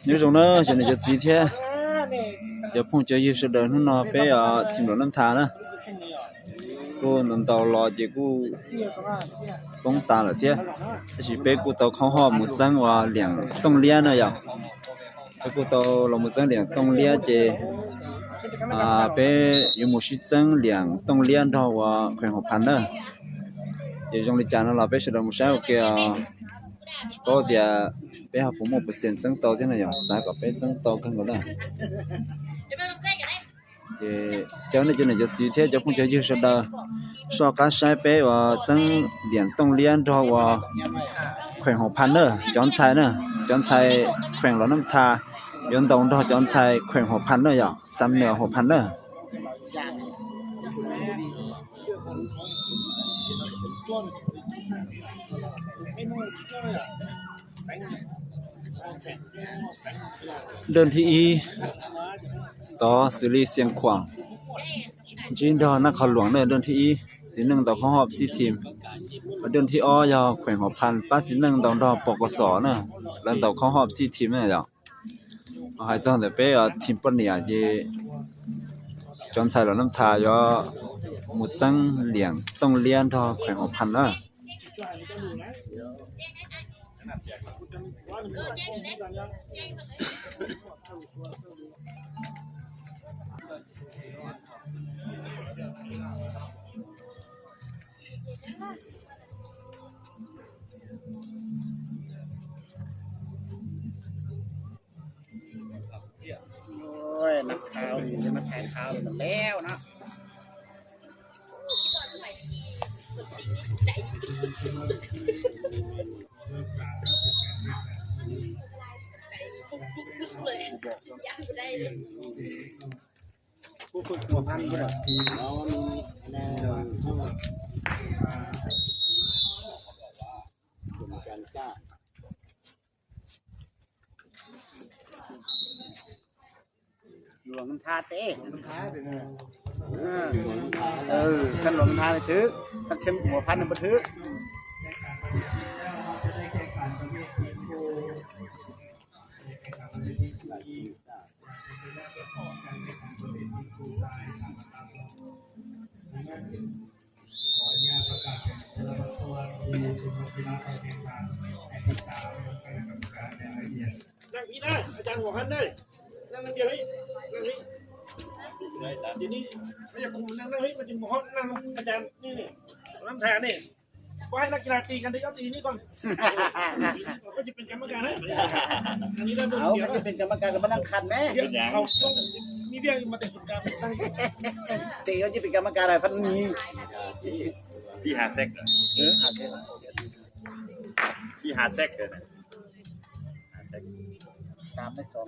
Nyob zoo na cov niam cov txiv thiab cov phooj cov ywg sawv daws, hnub no peb thim Luam Nab Tha na, kuj ntaus ntaus los ces kuj poob tas lawm thiab. Tab sis peb kuj tau khob hoj mus txeeb ua liam tooj liab na yom. Peb kuj tau los mus txeeb liam tooj liab ces peb yuav mus sib txeeb liam tooj liab nrog ua kheem hauv phav na. Ces zoo li cas no los peb sawv daws mus saib ua ke os. Tsis paub tias peb ho puas muaj percent txeeb tau thiab no yog xav kom peb txeeb tau kawg nkaus na. Ces cov nej cov niam cov txiv thiab cov phooj cov ywg sawv daws, soj qab saib peb uas txeeb liam tooj liab nrog ua kheem hauv phav na, cov ntxhais na, cov ntxhais kheem Luam Nab Tha yuav ntaus nrog cov ntxhais kheem hauv phav na yom, xam nws hauv phav na. Dej thib ib tod xws li Xiav Khuam ntsib nrog Nab Qhov Luam na, dej thib ib txiv neej ntaus khob hoj xib thim, dej thib ob yog kheem hauv phav pab txiv neej ntaus nrog pos kos xos na, lawv ntaus khob hoj xib thim na yom. Hais txog ntawm peb thim poj niam ces cov ntxhais Luam Nab Tha yuav mus txeeb liam tooj liab nrog kheem hauv phav na. Ôi, mắc kháo thì mắc khai kháo thì mình léo nó. Khu vực mùa văn bây giờ nó Luam Nab Tha teb. Khăn Luam Nab Tha twg, khăn xem mùa văn nó bất thứ. Năng ý đó, acha Ngọc Hân đây. Năng năng điều ý. Năng ý. Điều này, bây giờ cùng năng năng ý mà chừng một hot năng acha này này. Năm thẻ này. Có hai năng kỳ là tì, gần đây có tì nữa con. Có chỉเป็นกรรมการđấy. Anh ấy đã được Áo kiểm. Cái chỉ เป็นกรรมการ mà năng khăn đấy. Việc không, không, đi việc mà để sụt cam. Tì có chỉ เป็นกรรมการ rồi phân nhì. Đi Hà Sẹt rồi. Ừ, Hà Sẹt. Đi Hà Sẹt rồi này. Hà Sẹt. Sam đấy con.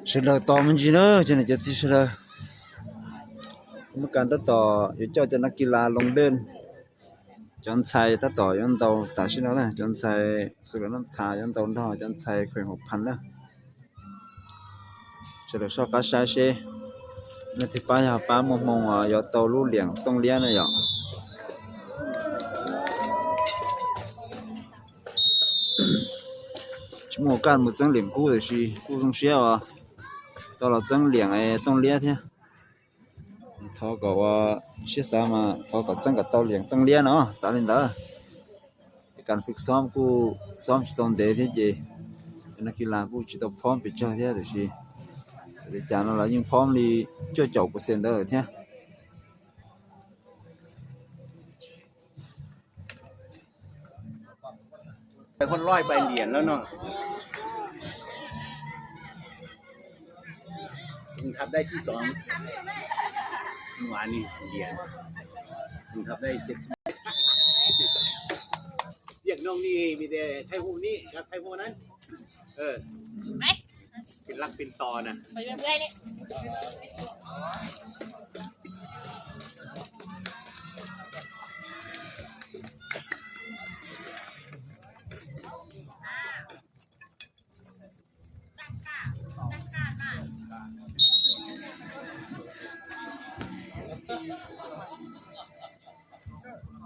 Sawv daws tos me ntsis na, cov niam cov txiv sawv daws. Mab Kas tab tom yuav coj cov nab kis las loo dej. Cov ntxhais tab tom yuav ntaus tam sim no na, cov ntxhais Xwm Los Nab Tha yuav ntaus nrog cov ntxhais Kheem Hauv Phan na. Sawv daws soj qab saib seb leej twg pab, yog pab muaj hmoo yuav tau lub liam tooj liab na yom. Tsis muaj hauv kaj mus txeeb liam kub tiam sis kuj zoo siab uas tau los txeeb liam tooj liab thiab. Thov kom ua siab xav mas thov kom txeeb kom tau liam tooj liab no, xav li ntawd. Kas fwj xob kuj xob tsis tau ntev thiab ces nab kis las kuj tsis tau phom pes tsawg thiab tiam sis li cas no los yeej phom li cuaj caum percent ntawd lawm thiab. Pai huaj loj pai liam lawm no. Thab dai tib xom, ua ni liam, thab dai ces tiam no ni vim tias thaij huaj ni, thaij huaj na. Pin laj pin to na.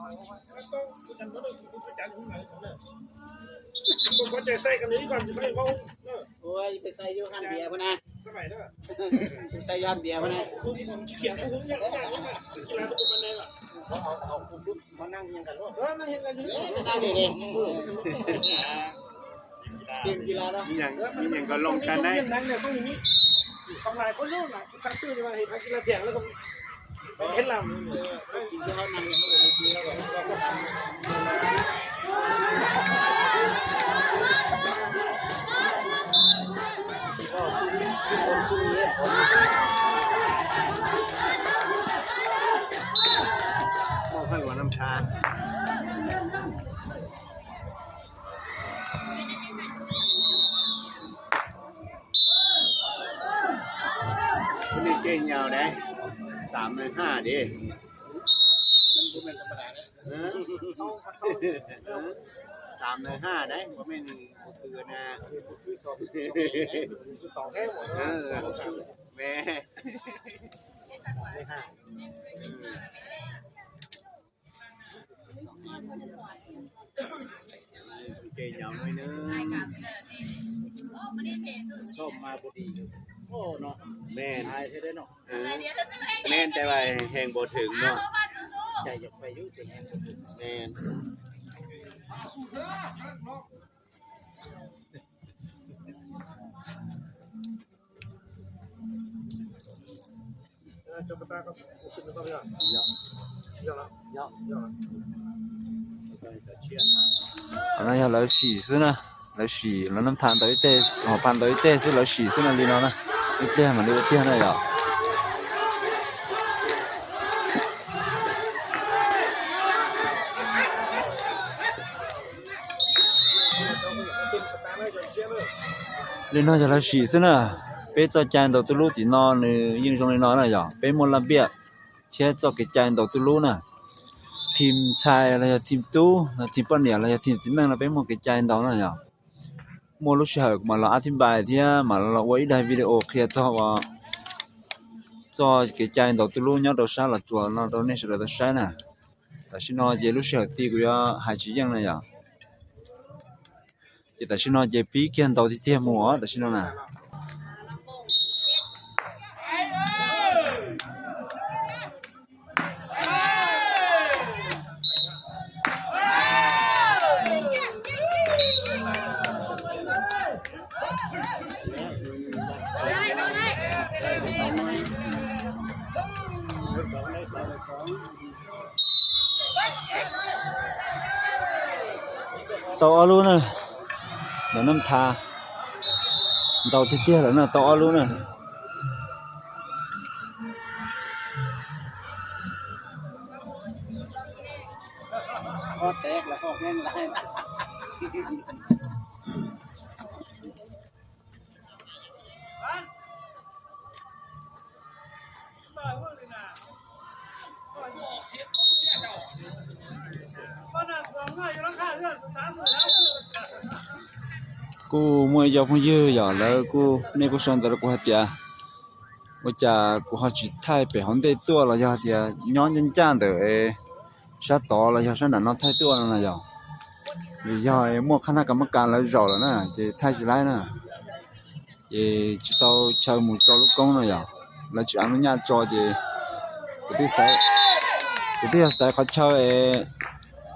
Ua, peb xaiv Yuv Haj Npias pua na. Peb xaiv Yuv Haj Npias pua na. Ib yam nkaus loo tag ne. Ua nej caij nyaus dab, tám mười hai dab. Tám mười hai dab, ua mej nws ua khw na. Me. Caij nyaus no na. Meej, meej tes vas heev npaum twg no. Meej. Qhov no yog lawv sim xwb na, lawv sim lawv nab tha ntaus ib teg, hauv pas ntaus ib teg xwb, lawv sim xwb na li no na. Ib pliag mam li ua tiag na yom. Li no yog lawv sim xwb na. Peb txoj cai ntaus tuj lub tim no nws yeej zoo li no na yom, peb muaj laj npiaj thiab txoj kev cai ntaus tuj lub na. Thim ntxhais los yog thim tub, thim poj niam los yog thim txiv neej no peb muaj kev cai ntaus na yom. Muaj lub sij hawm kuv mam los ab thib npais thiab mam los ua ib daim video qhia txog uas txoj kev cai ntaus tuj lub nyob rau sab Los Tsuas no rau nej sawv daws tau saib na. Tam sim no ces lub sij hawm ti kuv yuav hais tsis yeej na yom. Ces tam sim no ces pib kiag ntaus tiag tiag mus os tam sim no na. Tau ob lub na, lawv nab tha ntaus tiag tiag lawm na, tau ob lub na. Kuj muaj ib co phooj ywg yom, lawv kuj, nej kuj sau ntawv rau kuv hais tias ua cas kuv ho tsis thaij pem hauv ntej tuaj los yog tias nyob ncaj ncaj ntawm sab tod los yog sab nram no thaij tuaj no na yom. Vim yog muaj qhab naj kas mab kas lawv zaum lawm na ces thaij tsis laib na. Ces tsis tau chaw mus tso lub koob no yom, lawv tsis av lub nyaj tso ces kuv twb xaiv, kuv twb yog xaiv qhov chaw es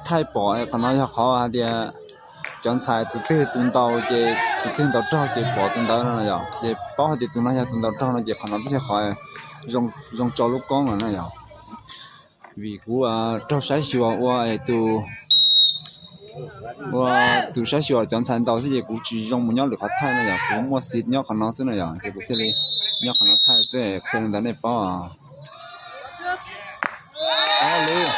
thaij pom qhov no yog qhov hais tias cov ntxhais tus twg tus ntaus ces tus twg ntaus raug ces pom tus ntawd no yom, ces paub hais tias tus no yog tus ntaus raug no ces qhov no twb yog qhov zoo tso lub koob lawm na yom. Vim kuv raug saib xyuas ua tus, ua tus saib xyuas cov ntxhais ntaus xwb ces kuv tsis zoo mus nyob lwm qhov thaij no yom, kuv muaj xij nyob qhov no xwb no yom, ces kuv thiaj li nyob qhov no thaij xwb qhia li ntawd nej paub. Ob lub.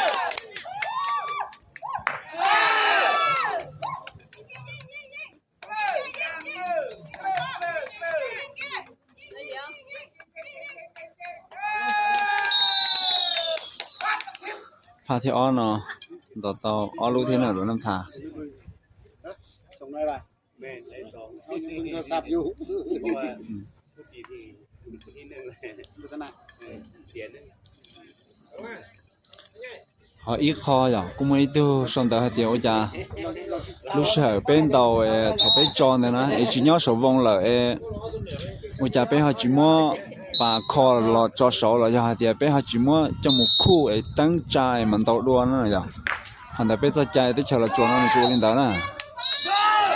Phaj thib ob no ntaus tau ob lub thiab na, lub nab tha. Ho ib qho yog kuj muaj ib tug sau ntawv hais tias ua cas lub sij hawm peb ntaus, thaum peb tso ntawd na es tsis nyob saum voo lawm es ua cas peb ho tsis muab pas kho los tso saud los yog hais tias peb ho tsis muab coj mus khuj es teeb tsa es mam ntaus dua no yog. Qhov ntawd peb txoj cai teb chaws Los Tsuas no nws tsis ua li ntawd na.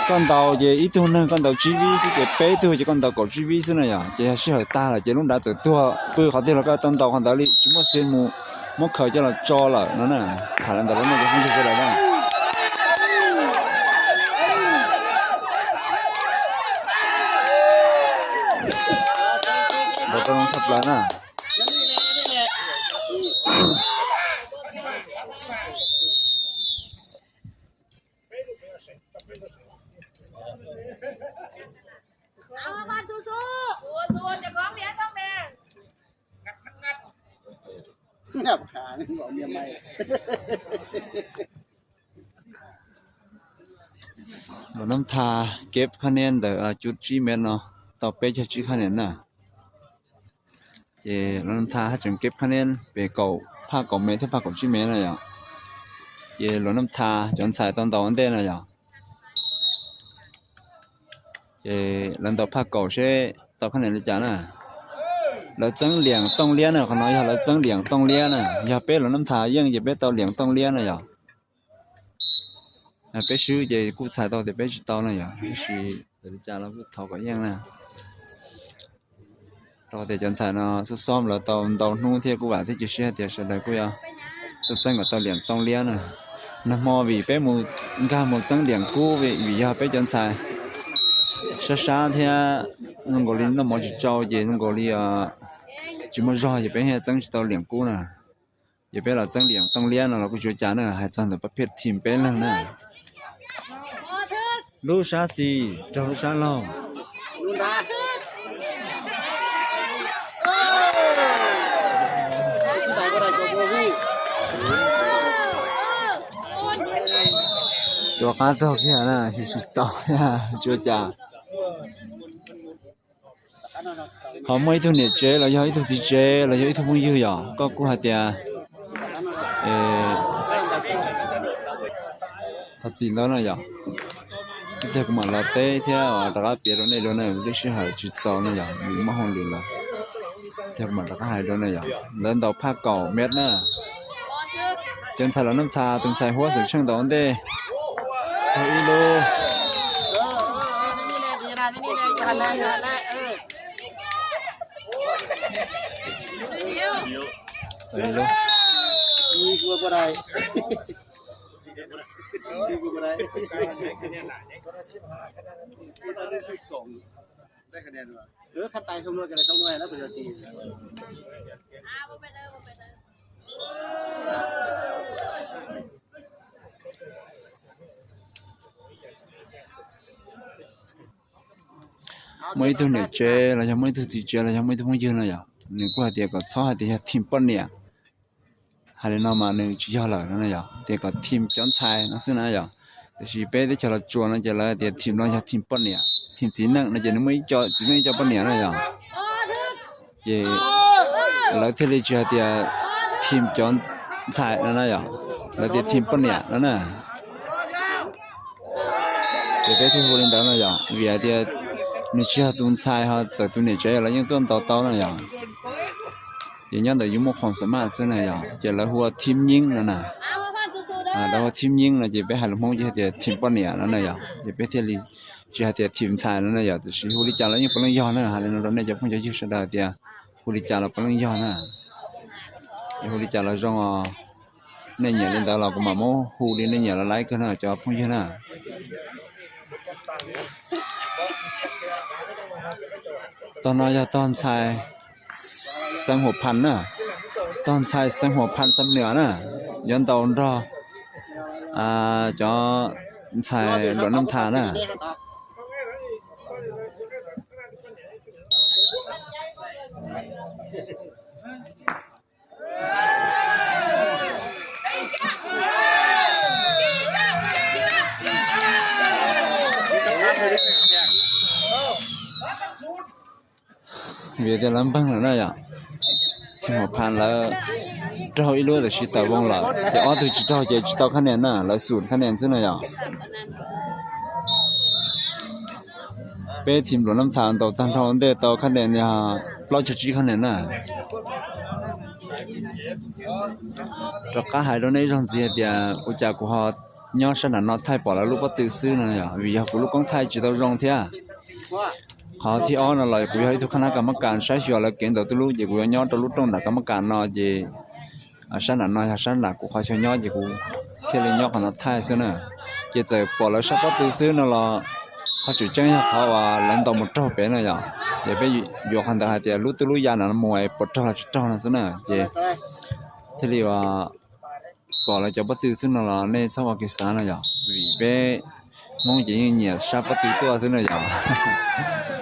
Koj ntaus ces ib tug neeg koj ntaus tsib vib xwb ces peb tug ces koj ntaus kaum tsib vib xwb na yog. Ces yog sij hawm tag lawm ces lub nrad txawm tuag pw qhov twg los koj tau ntaus qhov ntawd li, tsis muaj xiv mus muab khaws coj los tso lawm no na. Tham li ntawd los nej cov phooj ywg sawv daws na. Ntaus tau zoo tshaj plaws na. Lawv nab thas keb khab niab ntawm cuv tsib mev no tau peb caug tsib khab niam na. Ces lawv nab thas haj tseem keb khab niab pem kaum phaj kaum mev thiab phaj kaum tsib mev na yom. Ces lawv nab thas cov ntxhais tau ntaus ua ntej na yom. Ces lawv ntaus phaj kaum seb tau khab niam li cas na. Lawv txeeb liam tooj liab na, qhov no yog lawv txeeb liam tooj liab na. Yog peb lawv nab thas yeej ces peb tau liam tooj liab na yom. Peb swb ces kuj txhais tau tias peb tsis tau na yom, tab sis txawm li cas los kuj thov kom yeej na. Rau tias cov ntxhais no xob xob lawv tau ntau hnub thiab kuj vam thiab cia siab hais tias sawv daws kuj yuav tuaj txeeb kom tau liam tooj liab na. Nag hmo vim peb mus nkag mus txeeb liam kub vim yog peb cov ntxhais sab sab thiab zoo nkaus li noj mov tsis tsau ces zoo nkaus li tsis muaj zog ces peb thiaj txeeb tsis tau liam kub na. Ces peb los txeeb liam tooj liab no los kuj tsis ua cas na, hais txog ntawm pab phiaj thim peb leeg na. Lub sab xis raug lub sab laug. Rov qab taug kiag na, tsis tau thiab, tsis ua cas. Ho muaj ib tug niam tsev los yog ib tug txiv tsev los yog ib tug phooj ywg yom, koj kuj hais tias thov txim ntau na yom. Ib pliag kuv mam los teb thiab rov qab piav rau nej dua na, lub sij hawm tsis txaus na yom, vim muaj hauj lwm lawm. Ib pliag kuv mam rov qab hais dua na yom. Lawv ntaus phaj kaum mev na. Cov ntxhais los nab thas, tus ntxhais huab xwm tsheej ntaus ua ntej. Ib lub. Muaj ib tug niam tsev los yog muaj ib tug txiv tsev los yog muaj ib tug phooj ywg no yom, nws kuj hais tias kom txhob hais tias yog thim poj niam. Hais li no mas nws tsis yog lawm no yom, tias kom thim cov ntxhais no xwb na yom. Tiam sis peb teb chaws Los Tsuas no ces lawv tias thim no yog thim poj niam, thim txiv neej no ces nws muaj ib co txiv neej ib co poj niam na yom. Ces lawv thiaj li tsis hais tias thim cov ntxhais no na yom, lawv tias thim poj niam no na. Ces peb thiaj hu li ntawd no yom, vim hais tias nws tsis yog tus ntxhais ho txawm tus niam tsev lawv yeej tuaj ntaus tau na yom. Ces nyob ntawm yus muaj khoom xam maj xwb na yom, ces lawv hu ua thim nyeeb no na. Lawv hu ua thim nyeeb no ces peb hais lus Hmoob ces hais tias thim poj niam no na yom, ces peb thiaj li tsis hais tias thim ntxhais no na yom, tiam sis hu li cas los yeej puav leej yog na. Hais li no rau nej cov phooj cov ywg sawv daws tias hu li cas los puav leej yog na. Hu li cas los zoo os. Nej nyiam li ntawd los kuv mam muab hu li nej nyiam los laib kawg na cov phooj ywg na. Tog no yog tog ntxhais Xeev Huam Phas na, tog ntxhais Xeev Huam Phas Xam Nuam na, yuav ntaus nrog cov ntxhais Luam Nab Thas na. Vim tias lawv npeeg lawm na yom. Team Huam Phas lawv raug ib lub tab sis tawm voo lawm, ces ob tug tsis raug ces tsis tau khab nias na, lawv xum khab nias xwb no yom. Peb team Npluam Nab Tham ntaus tag nrho ua ntej tau khab nias yog plaub caug tsib khab nias na. Rov qab hais rau nej ib zaug ntxiv hais tias ua cas kuv ho nyob sab nram no thaij pom lawv lub pob tw xwb no yom, vim yog kuv lub koob thaij tsis tau zoo thiab. Qhov thib ob no los kuv yog ib tug qhab nab kas mab kas saib xyuas lawv kev ntaus tej lub ces kuv yuav nyob rau lub rooj nram kas mab kas no ces sab nram no yog sab nram kuv qhov chaw nyob ces kuv thiaj li nyob qhov no thaij xwb na. Ces txawm pom lawv sab pob tw xwb no los qhov tseem ceeb yog qhov uas lawv ntaus mus raug pem no yom. Ces peb yuav qhov ntawd hais tias lub twg lub ya nram no mus puas raug los tsis raug no xwb na. Ces thiaj li uas pom lawv cov pob tw xwb no los nej txhob ua kev xav no yom, vim peb Hmoob ces yeej nyiam sab pob tw tuaj xwb no yom.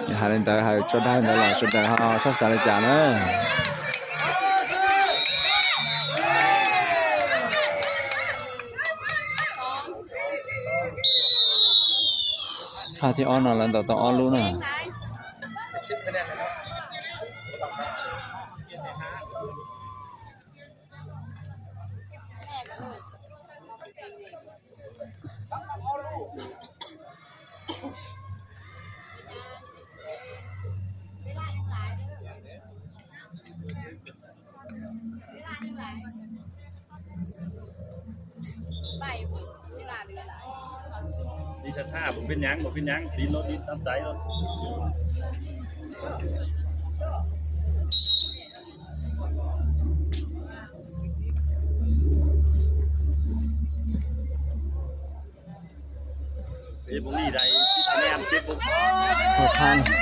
Yog hais li ntawd hais tso dag ntawd los sawv daws ho txhob xav li cas na. Phaj thib ob no lawv ntaus tau ob lub na. Tiv txha txha, mus pib nyav, mus pib nyav, tiv lub tiv tam txaiv lawm.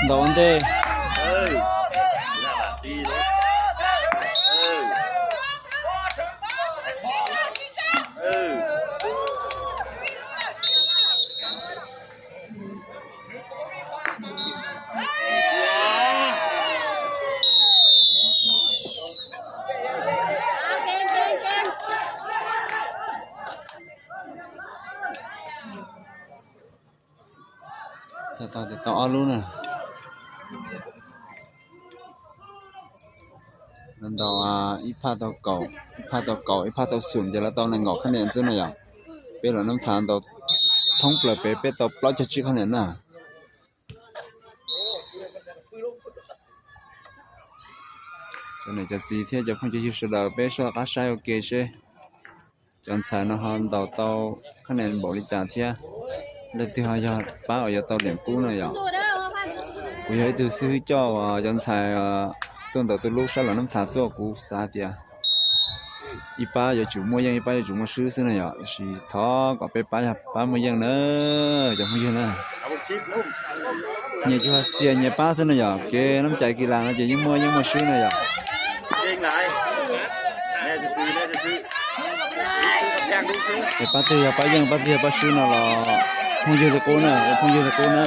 Ntaus ua ntej. Txhais tau tias tau ob lub na. Lawv ntaus ib phaj tau kaum, ib phaj tau kaum, ib phaj tau xum ces lawv tau nees nkaum khab niam xwb na yom. Peb Npluam Nab Tham ntaus thoob plaws pem peb tau plaub caug tsib khab niam na. Cov niam cov txiv thiab cov phooj cov ywg sawv daws peb soj qab saib ua ke seb cov ntxhais no ho ntaus tau khab niam npaum li cas thiab leej twg ho yog pab uas yuav tau liam kub no yom. Kuv yog ib tug xib hwb coj uas cov ntxhais tuaj ntaus tus lub sab Npluam Nab Tham tuaj kuv xav tias ib pab yuav tsum muaj yeej ib pab yuav tsum muaj swb xwb na yom, tiam sis thov kom peb pab yog pab muaj yeej na, cov phooj ywg na. Nyias tsuas xias nyias pab xwb na yom, kev neeb cai kis las no ces yeej muaj yeej muaj swb na yom. Es pab twg yog pab yeej pab twg yog pab swb no los phooj ywg li qub na, ua phooj ywg li qub na.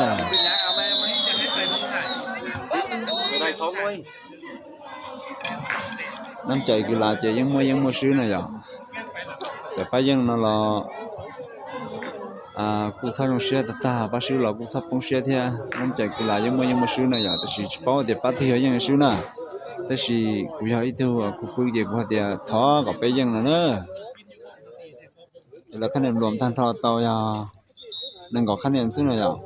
Neeb cai kis las ces yeej muaj yeej muaj swb na yom. Txawm pab yeej no los kuj txhob zoo siab tag tag, pab swb los kuj txhob poob siab thiab. Neeb cai kis las yeej muaj yeej muaj swb na yom, tab sis tsis paub tias pab twg yog yeej swb na. Tab sis kuv yog ib tug khuv fwb ces kuv hais tias thov kom peb yeej no na. Es lawv khab niam npluam tag nrho tau yog nees nkaum khab niam xwb no yom.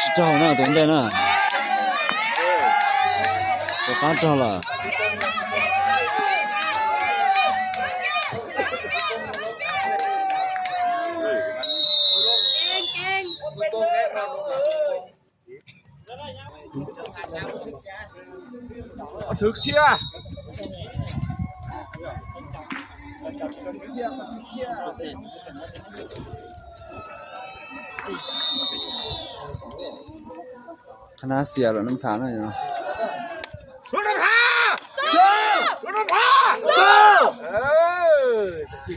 Tsis raug na, tus ntej na. Rov qab raug lawm. Qhab nab xias Npluam Nab Tham na.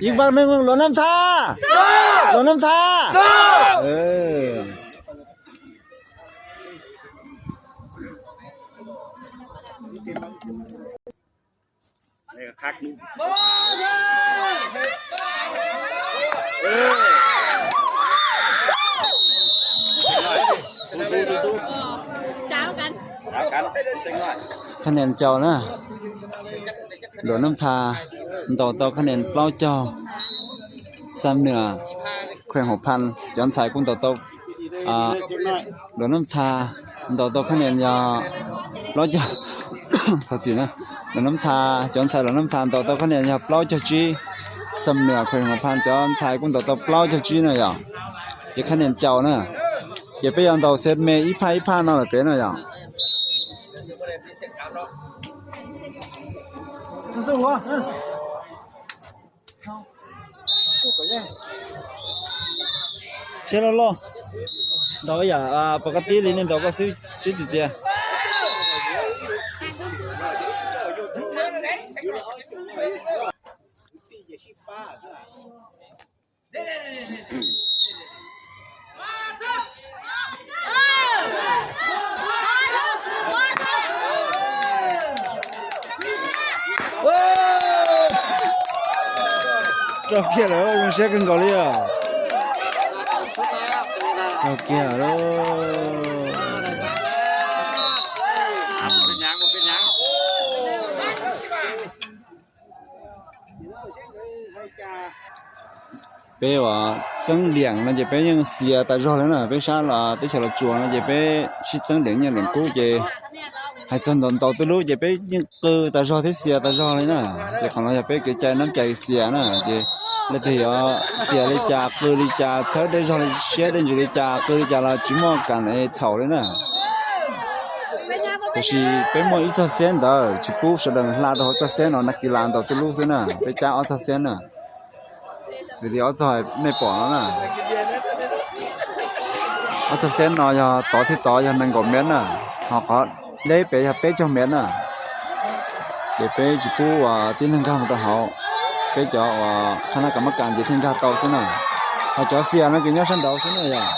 Ib npaj neeg, Luam Nab Tha. Luam Nab Tha. Khab nias caum na, Luam Nab Tha ntaus tau khab nias plaub caug, Xam Nuam, Khuem Hum Phan cov ntxhais kuj ntaus tau, Luam Nab Tha ntaus tau khab nias yog plaub caug, thov txim na, Luam Nab Tha, cov ntxhais Luam Nab Tha ntaus tau khab nias yog plaub caug tsib, Xam Nuam, Khuem Hum Phan cov ntxhais kuj ntaus tau plaub caug tsib na yom. Ces khab nias caum na, ces peb yuav ntaus set me ib phaj ib phaj no lawm peb na yom. Siab loj loj, ntaus yam pov koj tib li nej ntaus koj xwb sib txiv txias. Raug kiag lawm, zoo siab kawg nkaus li os. Raug kiag lawm. Peb uas txeeb liam no ces peb yeej xias tas zog li na, peb sab los teb chaws Los Tsuas no ces peb sib txeeb liam nyiaj liam kub ces hais txog ntaus ntaus tej lub ces peb yeej qw tas zog thiab xias tas zog li na. Ces qhov no yog peb kev cai nab cai xias na, ces leej twg yuav xias li cas qw li cas txhawb tej zog siab tej ntsws li cas qw li cas los tsis muaj kam txhaum li na. Tiam sis peb muaj ib txoj xeb ntawd tsis pub sawv daws hla rau hauv txoj xeb no, nab kis las ntaus tej lub xwb na, peb cab ob txoj xeb na. Xws li ob txoj nej pom no na, ob txoj xeb no yog tod thiab tod yog nees nkaum mev na, ho qhov deb pem yog peb caug mev na. Ces peb tsis pub uas tib neeg nkag mus rau hauv, peb cov uas qhab nab kas mab kas ces thiaj nkag tau xwb na, ho cov xias no ces nyob sab nraud xwb na yom.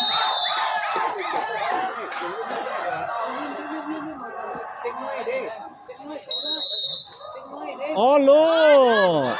Ob lub.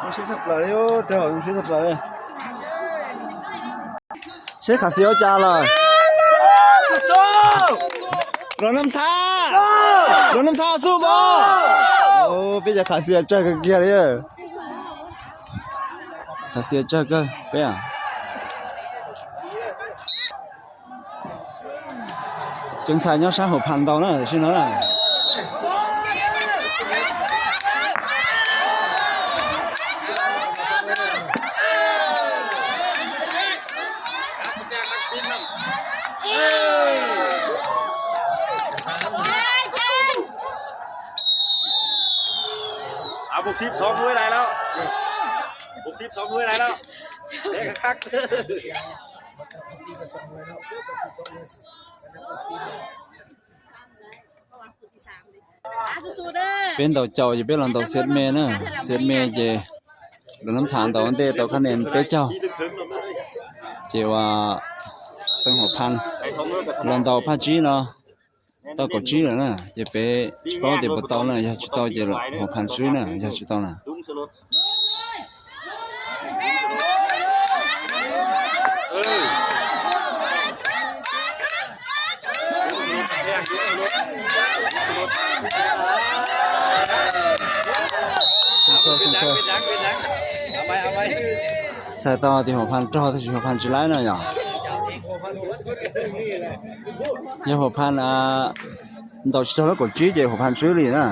Zoo siab tshaj plaws li, tej zaum zoo siab tshaj plaws li. Seb Khav Xis ua cas lawm. Luam Nab Tha, Luam Nab Tha xub npo. Peb cov Khav Xis tsawg kawg kiag li. Khav Xis tsawg kawg peb. Cov ntxhais nyob sab Hum Phan ntau na tam sim no na. Một xíp xóm núi này lắm. Một xíp xóm núi này lắm. Để khắc. Peb ntaus caum ces peb los ntaus xiab me na, xiab me ces Luam Nab Tha ntaus ua ntej tau khab nias peb caug, ces uas Xeeb Hum Phan los ntaus phaj tsib no tau kaum tsib lawm na, ces peb tsis paub tias puas tau na, yog tsis tau ces Hum Phan swb na, yog tsis tau na. Txhais tau tias Huam Phas raug tab sis Huam Phas tsis laib no yom. Yog Huam Phas ntaus tsis raug lub kaum tsib ces Huam Phas swb li na.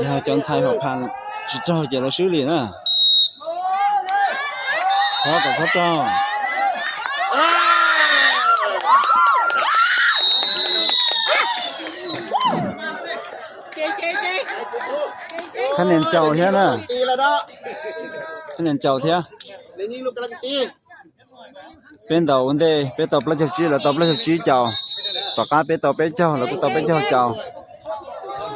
Yog cov ntxhais Huam Phas tsis raug ces lawv swb li na. Txhob kom txhob raug. Khab nias caum thiab na. Khab nias caum thiab. Peb ntaus ua ntej peb tau plaub caug tsib, lawv tau plaub caug tsib caum. Tom qab peb tau peb caug, lawv kuj tau peb caug caum.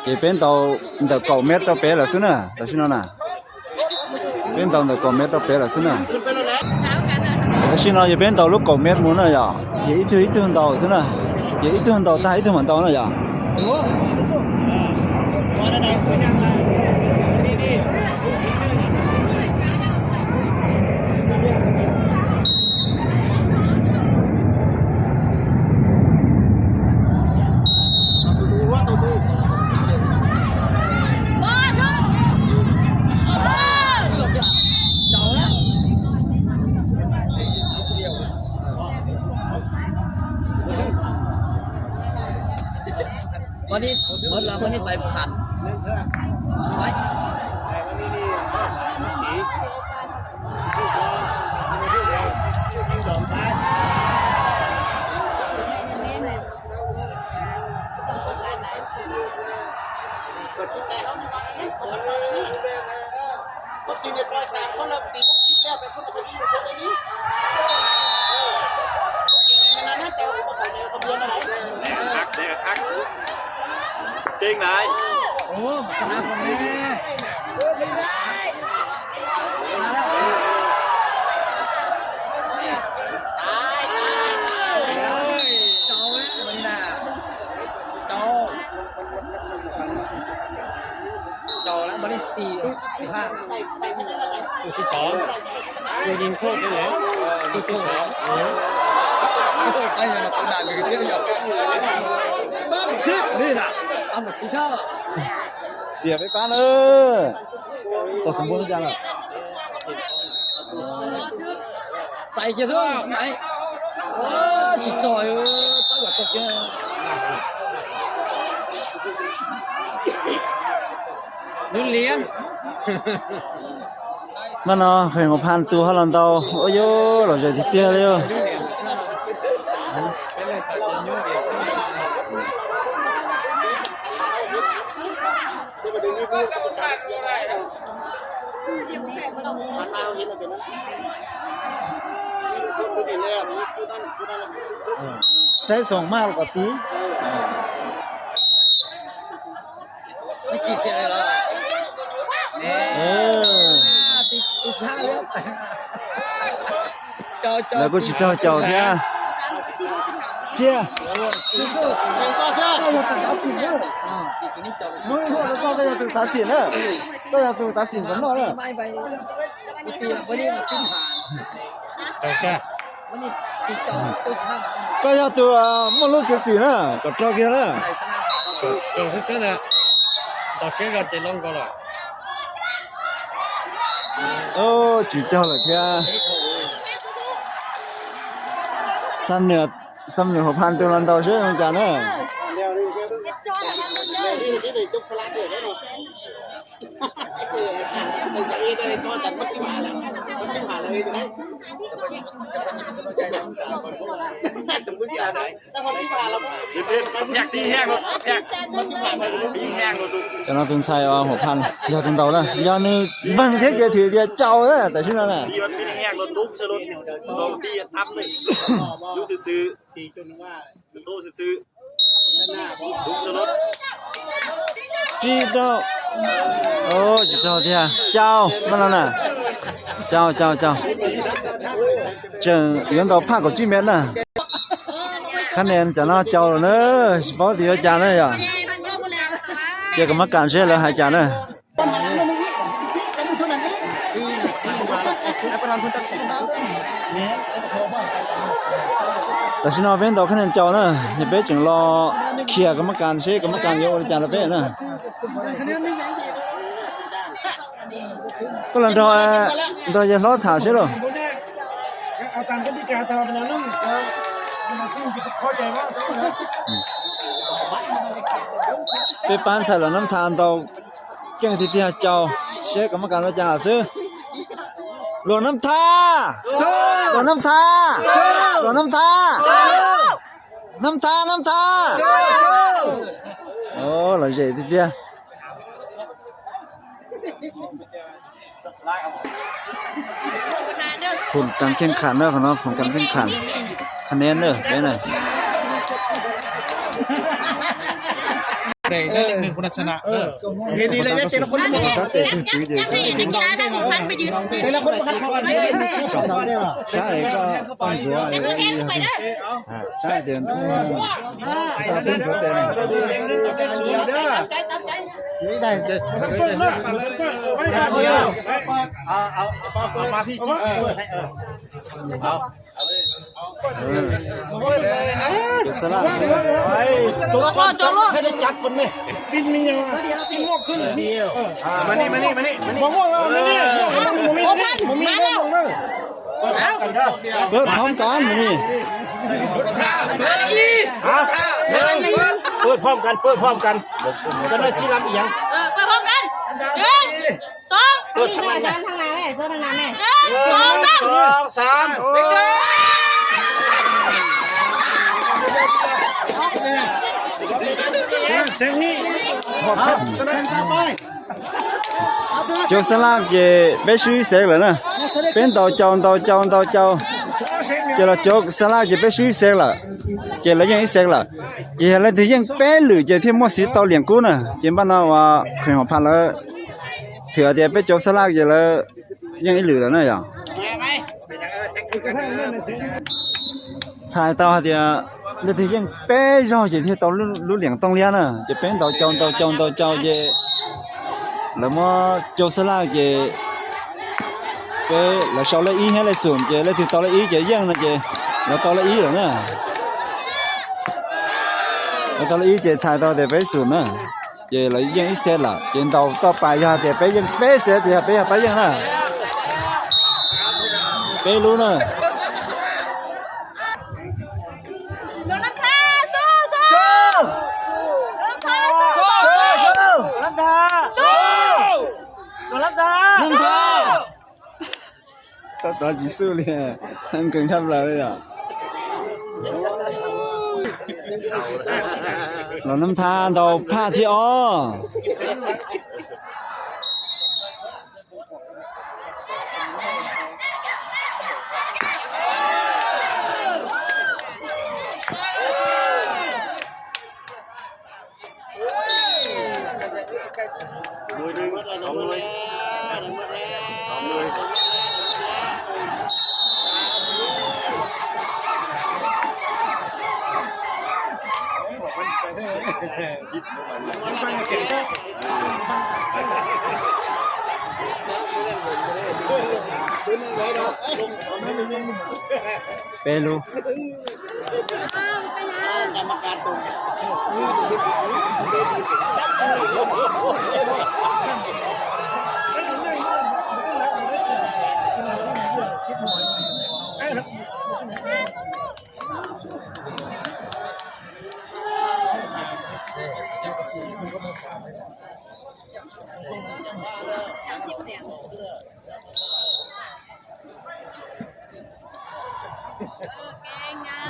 Ces peb ntaus ntawm kaum mev rau pem lawm xwb na, tam sim no na. Peb ntaus ntawm kaum mev rau pem lawm xwb na. Tam sim no yog peb ntaus lub kaum mev mus na yom, ces ib tug ib tug ntaus xwb na. Ces ib tug ntaus tag ib tug mam ntaus na yom. Koj ni, koj ni pais phan. Keej na. Tus thib xov, tus yeej thoj, tus thib xov. Xiam peb pab na. Txog xov npua li cas lawm? Txais kiag xwb, tsis txog, txawb kom txog kiag. Lub liab. Mas no Huam Phas tus ho los ntaus, ua yuav lom zem tiag tiag li. Saib xoom maj los kom tiv. Lawv kuj tsis raug caum thiab. Xiab, koj yog tus tav xim na, koj yog tus tav xim ntawm no na. Koj yog tus muaj lub txiav txim na, kom raug kiag na. Raug xwb xwb ntag, ntaus siab zog ces loj nkaus lawm. Tsis raug lawm thiab. Xam niam Huam Phas tus los ntaus seb zoo cas na. Cov no tus ntxhais Huam Phas yog tus ntaus na, yog nws npog thiab ces thim tias caum na, tam sim no na. Tsis tau, tsis tau tiag, caum no na. Cau, cau, cau. Tseem yuav ntaus phaj kaum tsib mev na. Khab nia tsam no cau lawm na, tsis paub tias yuav cas na yom. Ces kom mab kas seb lawv hais cas na. Tam sim no peb ntaus khab nia cau na, es peb tseem los khiav kom mab kas seb kom mab kas yuav ua li cas rau peb na. Koj los nrog, nrog yawg hlob tham seb lauj. Peb pab ntxhais Luam Nab Tha ntaus keej tiag tiag cau, seb kom mab kas ua cas xwb. Luam Nab Tha! Luam Nab Tha! Luam Nab Tha! Nab Tha, Nab Tha! Lom zem tiag tiag. Phum kas kheej kham na, qhov no phum kas kheej kham. Khab nia na, peb na. Sab es koj poj ntxuav, sab tias peb ntxuav tes na.เปิดพร้อมกันนี่ เปิดพร้อมกัน เปิดพร้อมกัน ก็ได้สี่ลำเอียง เออ เปิดพร้อมกัน หนึ่ง สอง เปิดทางหลัง เปิดทางหลัง หนึ่ง สอง สาม หนึ่ง สอง สาม Cau Xab Laj ces peb swb ib xeev lawm na. Peb ntaus cau ntaus cau ntaus cau, ces los cau Xab Laj ces peb swb ib xeev lawm, ces lawv yeej ib xeev lawm. Ces yog leej twg yeej peb lwm ces thiaj muaj xiv tau liam kub na. Ces npaj no uas Kheem Hom Phas lawv thwm tias peb cau Xab Laj ces lawv yeej ib lwm lawm na yom. Txhais tau hais tias leej twg yeej peb zaug ces thiaj tau lub liam tooj liab na. Ces peb ntaus cau ntaus cau ntaus cau ces lawv muab cau Xab Laj ces peb, lawv sau lej ib thiab lej xum ces leej twg tau lej ib ces yeej no ces lawv tau lej ib lawm na. Lawv tau lej ib ces txhais tau tias peb xum na, ces lawv yeej ib xeev lawm. Ces ntaus toj pas yog tias peb yeej peb xeev ces yog peb yog pab yeej na. Peb lub na. Nab Tha, tau tod tsis xub li, nkees tshaj plaws li yom. Los Nab Tha ntaus phaj thib ob. Peb lub.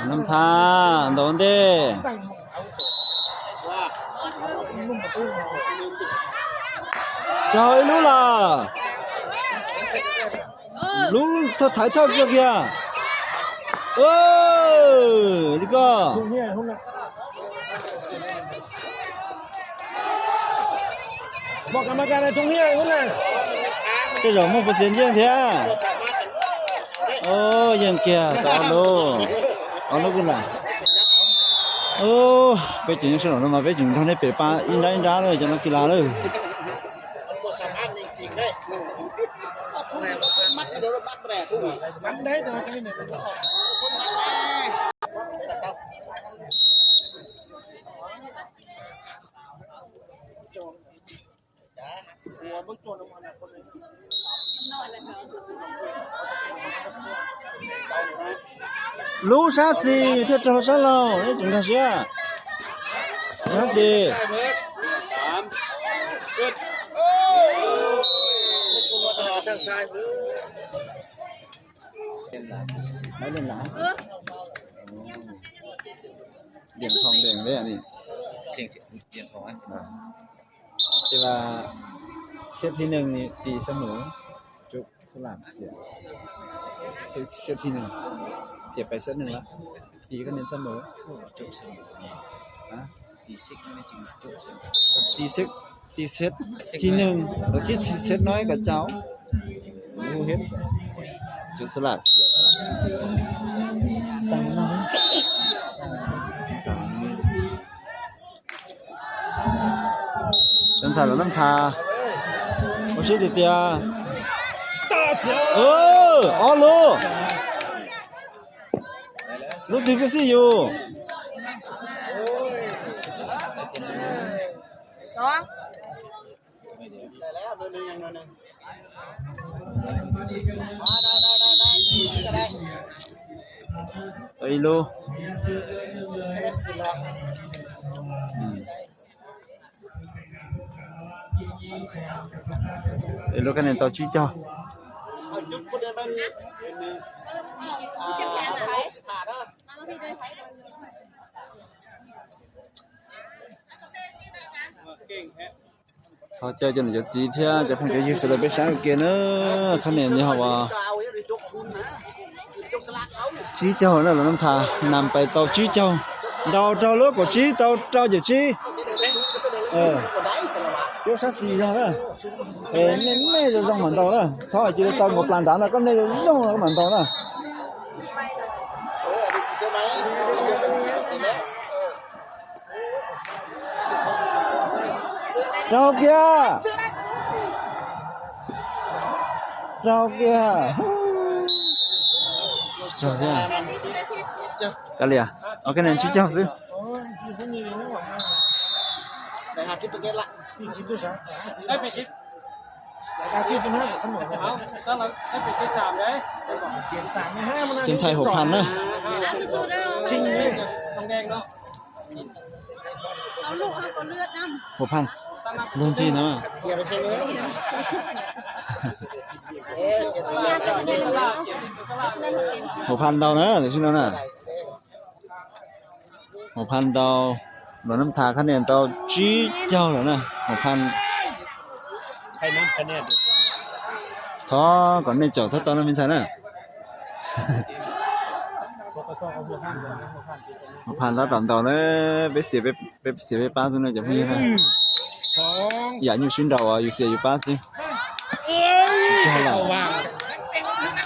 Nab Tha ntaus ntej. Raug ib lub lawm. Lub thawj thaiv thawj kiag kiag. Li koj. Tej zaum muaj puas xiav yeej thiab. Yeej kiag tau ob lub, ob lub kuj lam. Peb tseem nyob sab nraum no mas peb tseem nrog nej pem pab ib nrab ib nrab lawm cov no kis las lawm. Lub sab xis thiaj raug sab laug, neb tseem nkag siab. Lub sab xis. Điểm phòng điểm đấy anh. Thì là xếp thứนึ่ง thì xếp thứนึ่ง chụp xếp hạng xếp, xếp thứนึ่ง xếpไปxếpหนึ่งแล้ว thì có nên xếp nữa hả? Thì xếp, thì xếp thứนึ่ง rồi cái xếp nói cả cháu ngu hết. Chụp xếp lại. Tăng năm. Cov ntxhais lawv noj tha ua siab tiag tiag. Ob lub, lub twg kuj xij yus. Ib lub, ib lub khab nias tau tsib caug. Thov caw cov niam cov txiv thiab cov phooj cov ywg sawv daws peb saib ua ke na. Khab nias yog uas tsib caug na, lawv noj tha nab pais tau tsib caug, ntaus rau lub kaum tsib tau rau caum tsib. Cuab sab xis zog na. Nej, nej zoo zoo mam ntaus na, txhob cia li tau nkaus plas nrad no, koj nej zoo zoo no koj mam ntaus na. Raug kiag. Raug kiag. Raug kiag. Kav liam, ok, nej tsib caug xwb. Cov ntxhais Hua Phas na. Hua Phas, luag ntxhi no. Hua Phas ntaus na, tam sim no na. Hua Phas ntaus, los nab tha khab nias tau tsib caug lawm na. Hua Phas, thov kom nej caum txhob tau na me ntxhais na. Hua Phas tab tom ntaus na, peb xiam peb pab xwb na cov phooj ywg na. Yam nyuj sib nraus yus xiam yus pab xwb.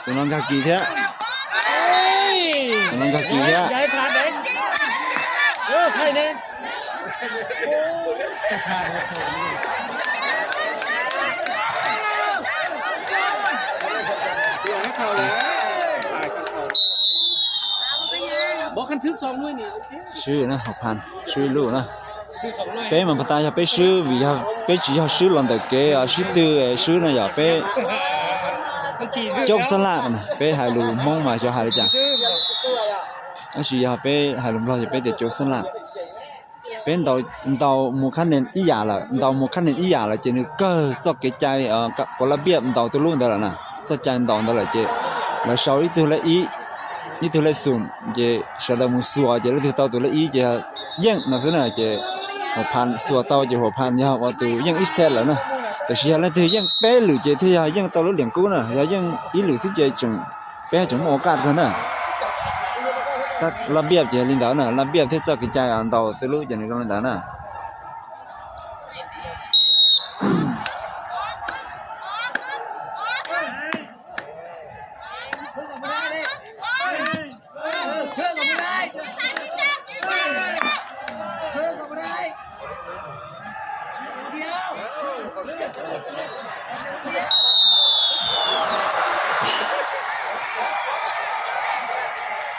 Tus no nkag kis thiab. Tus no nkag kis thiab. Swb na, Hua Phas swb ib lub na. Peb mas pas tas yog peb swb vim yog peb tsis yog swb los ntawm kev sib tw swb no yog peb caum xab lam na, peb hais lus Hmoob mas xyov hais li cas. Tab sis yog peb hais lus Nplog ces peb tias caum xab lam. Peb ntaus mus khab nias ib yam lawm, ntaus mus khab nias ib yam lawm ces nws kawg txoj kev cai kuv lab npiaj ntaus tus lub ntawd lawm na, txoj cai ntaus ntawd lawm ces lawv sau ib tug lej ib, ib tug lej xum, ces sawv daws mus xuas ces leej twg tau tus lej ib ces yeej no xwb na. Ces Hua Phas xuas tau ces Hua Phas yog ua tus yeej ib set lawm na. Tab sis yog leej twg yeej peb lwm ces thiaj yog yeej tau lub liam kub na, yog yeej ib lwm xwb ces tseem, peb tseem muaj ua kaj kawg na. Lab npiaj ces li ntawd na, lab npiaj thiab txoj kev cai ntaus tus lub ces nws zoo li ntawd na.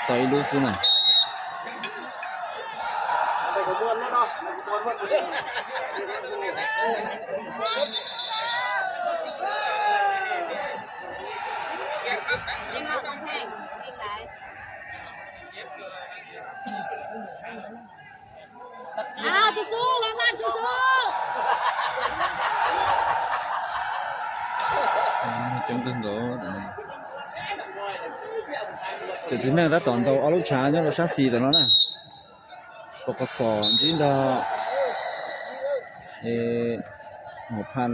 Tau ib lub xwb na. Coob kawg nkaus. Cov txiv neej tab tom ntaus ob lub tshav nyob rau sab xis tom no na. Pov Qos Xos ntsib nrog Hua Phaj,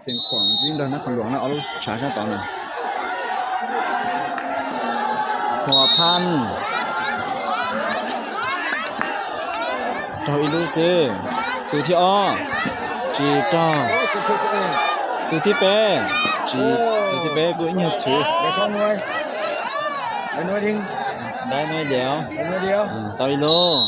Xeev Khuam ntsib nrog Nab Qhos Luam na, ob lub tshav sab tod na. Hua Phaj raug ib lub xwb. Tus thib ob tsis raug. Tus thib peb tsis, tus thib peb kuj ib nyuag chwv. Dai nuav liam, tau ib lub.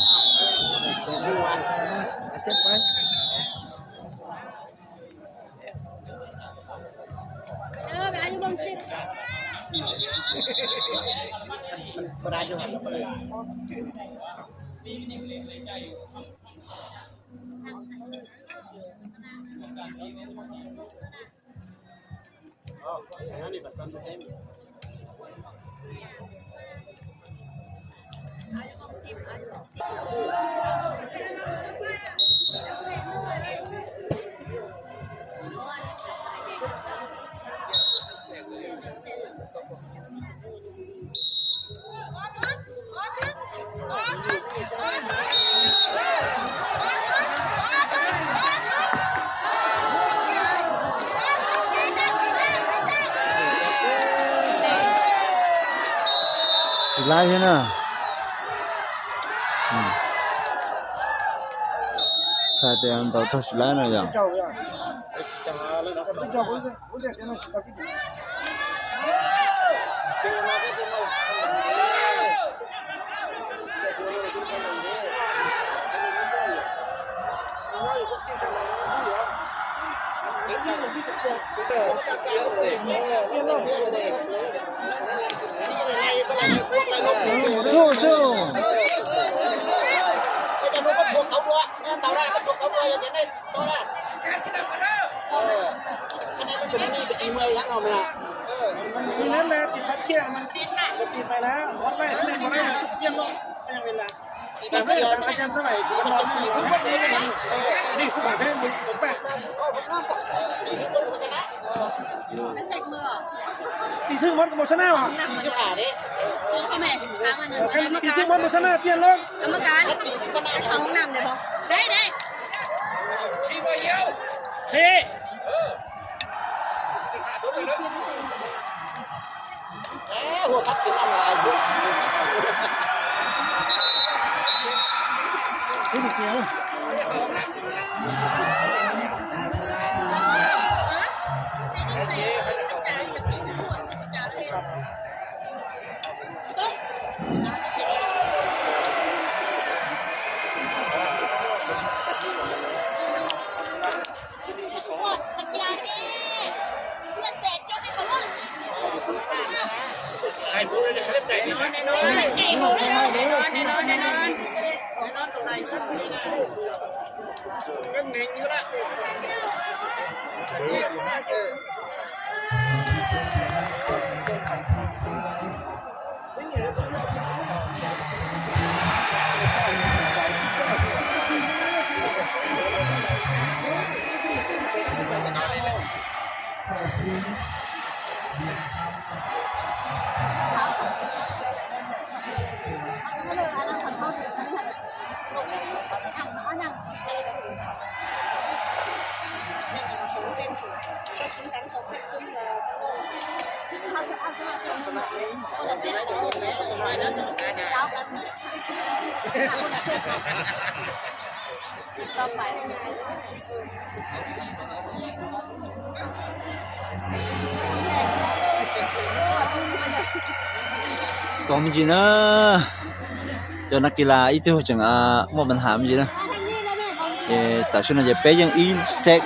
Tsis laib thiab na. Txhais tias ntaus raug tsis laib no yom. Xub, xub. Tỷ Thư Món có một số nào à? Tỷ Thư Món một số nào tiên luôn. Đấy, đấy. Thế. Me ntsis na, cov nas kis las ib tug tseem muaj pas has me ntsis na. Ces tam sim no ces peb yeej ib xev,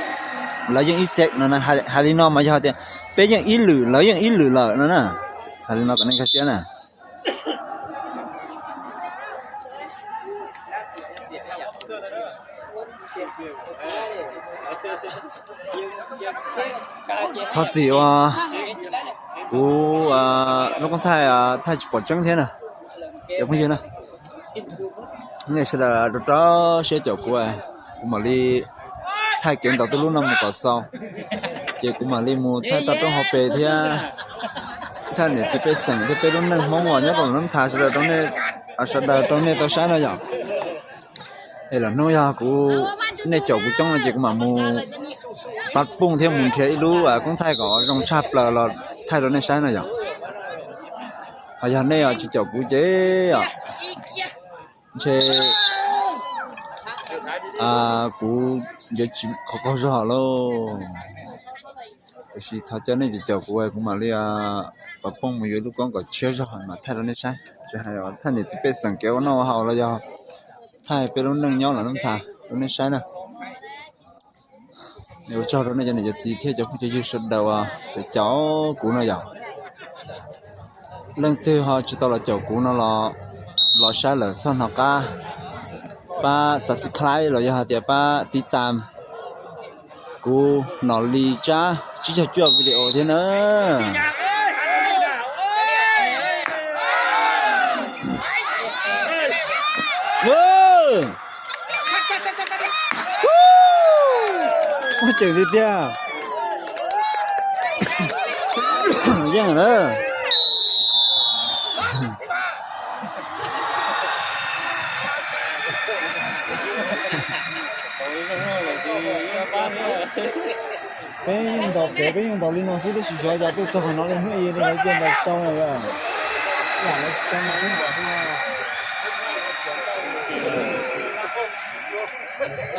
lawv yeej ib xev no, hais li no mas yog tias peb yeej ib lwm lawv yeej ib lwm lawm no na. Hais li no kom nej nkag siab na. Thov txim uas kuv lub koob thaij thaij tsis pom tseeb thiab na. Cov phooj ywg na, nej sawv daws rau rau siab caum kuv, kuv mam li thaij kev ntaus tej lub no mus kom xaus, ces kuv mam li mus thaij toj roob hauv pes thiab thaij niam txiv pej xeem thiab peb lub neej Hmoob uas nyob rau Nab Tha sawv daws rau nej, sawv daws rau nej tau saib no yom. Es lwm hnub yog kuv, nej caum kuv coob no ces kuv mam mus pab pooj thiab mus nrhiav ib lub koob thaij kom zoo tshaj plaws los thaij rau nej saib no yom. Ho yog nej tsis caum kuv ces ntshe kuv yuav tsis qhov qaug zog lauj. Tiam sis thov caw nej caum kuv, kuv mam li pab pooj mus yuav lub koob kom tshiab zog mam thaij rau nej saib, tsis hais thaij niam txiv pej xeem kev ua noj ua haus los yog thaij peb lub neej nyob los Nab Tha rau nej saib na. Ua tsaug rau nej cov niam cov txiv thiab cov phooj cov ywg sawv daws uas caum kuv no yom. Leej twg ho tsis tau los caum kuv no los, los saib lawm txhob hnov qab pab subscribe los yog hais tias pab tiv tam kuv Nom Lis Tsab tsib caug cuaj video thiab na. Muaj ceem tiag tiag. Yeej na. Peb yeej ntaus kev, peb yeej ntaus li no xwb tab sis xyov cas tuaj txog qhov no li hnub i li lawv cia ntaus tau na yom.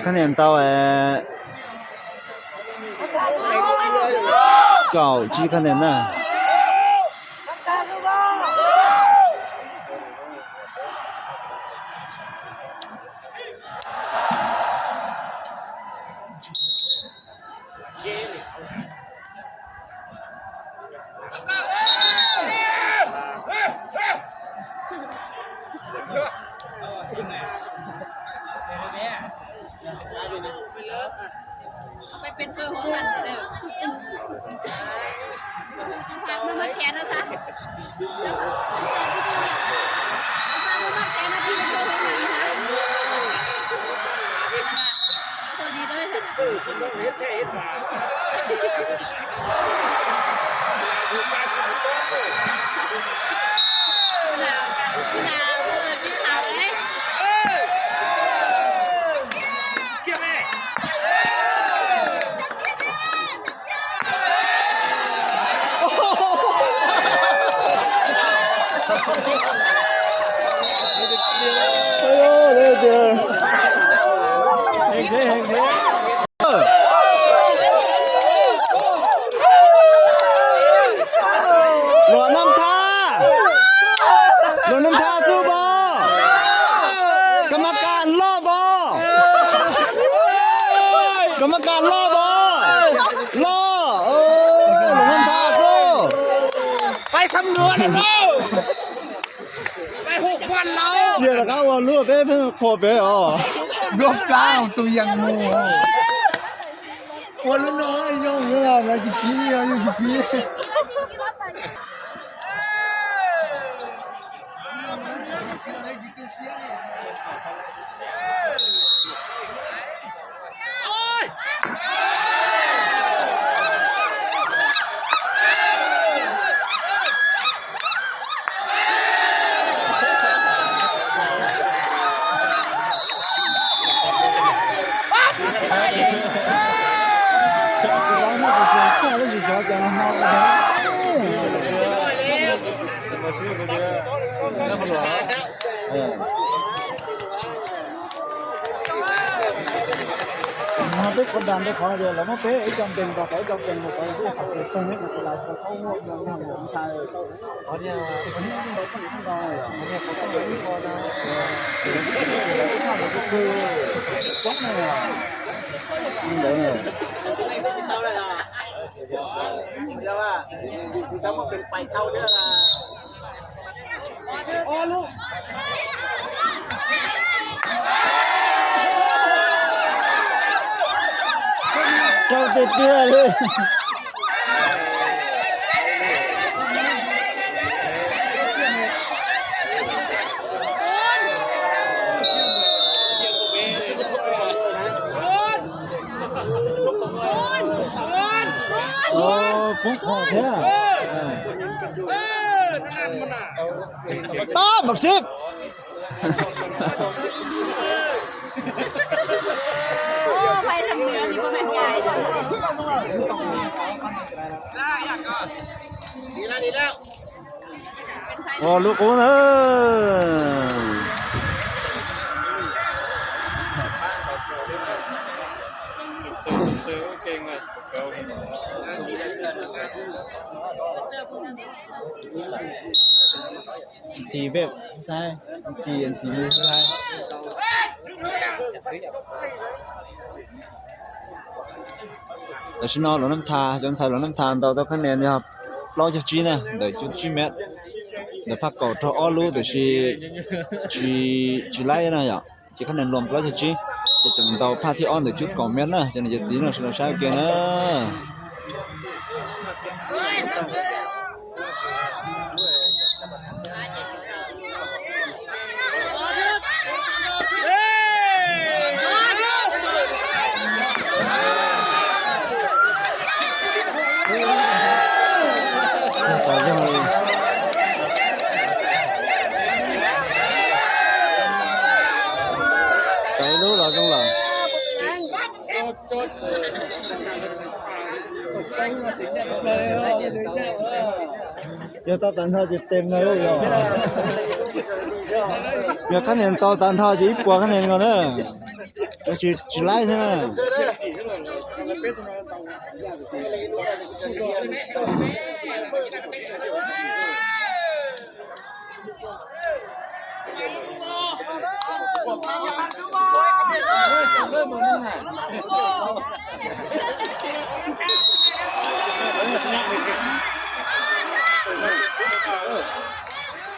Khab niam ntau, kaum tsib khab niam na. Luam Nab Thaj, Luam Nab Thaj xub pom, kas mas kas loj pom, kas mas kas loj pom, loj, Luam Nab Thaj xub. Xiam rov qab ua lub peb pheej qhuas peb os. Duab plab tus yees mus. Ua lub no zoo lawv tsis piv, yeej tsis piv. Peb Qhov dag ntawd qhov tias lawv muab peb ib co npees rau, ib co npees rau, ib qhov tus teg ib qhov tus lais rau, qhov ua ntawd ntag, ntshai. Qhov niag, qhov niag, qhov niag, qhov niag, qhov niag, Rau tiag tiag li. Ov, poob qho thiab. Pab mam xib. Ua lub qub na. Ti peb saib, ti N C saib. Tam sim no Luam Nab Tha, cov ntxhais Luam Nab Tha ntaus tau khab nias yog plaub caug tsib na, ntawm cuaj tsib mev. Ntawm phaj kaum raug ob lub tiam sis tsis, tsis laib na yom. Ces khab nias luam plaub caug tsib, ces tseem ntaus phaj thib ob ntawm cuaj kaum mev na, cov niam cov txiv no sawv daws saib ua ke na. Tau ib lub los zoo lawm. Yog tau tag nrho ces tes no yog. Yog khab nias tau tag nrho ces ib puas khab nias nkaus na. Tsis, tsis laib thiab na.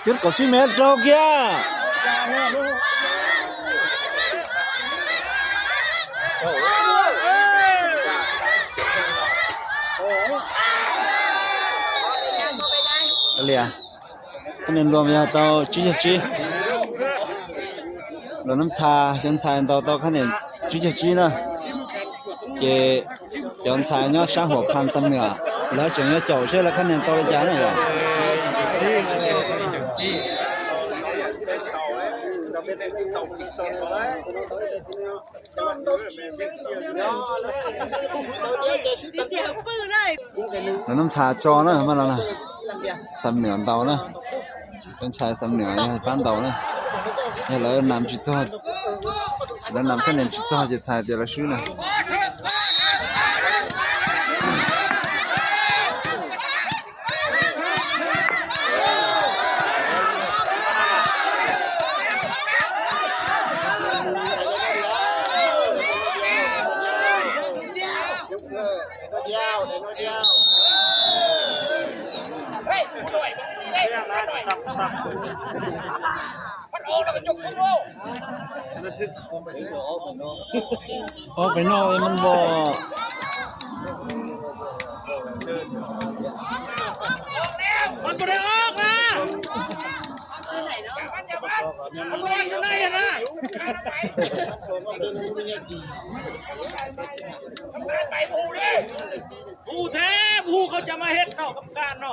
Cuaj kaum tsib mev rau kiag. Lias, khab nias luam yog tau tsib caug tsib. Luam Nab Tha cov ntxhais ntaus tau khab nias tsib caug tsib na. Ces cov ntxhais nyob sab Huam Phas Xam Nuam, lawv tseem yuav caum seb lawv khab nias tau li cas na yom. Luam Nab Tha tso na, mas no na, Xam Nuam ntaus na. Cov ntxhais Xam Nuam yog pab ntaus na. Yog lawv nam tsis txog, lawv nam khab nias tsis txog ces txhais tias lawv swb na. Ob pem no mas npog. Hu thiab hu, koj cov mas het khom kam kas no.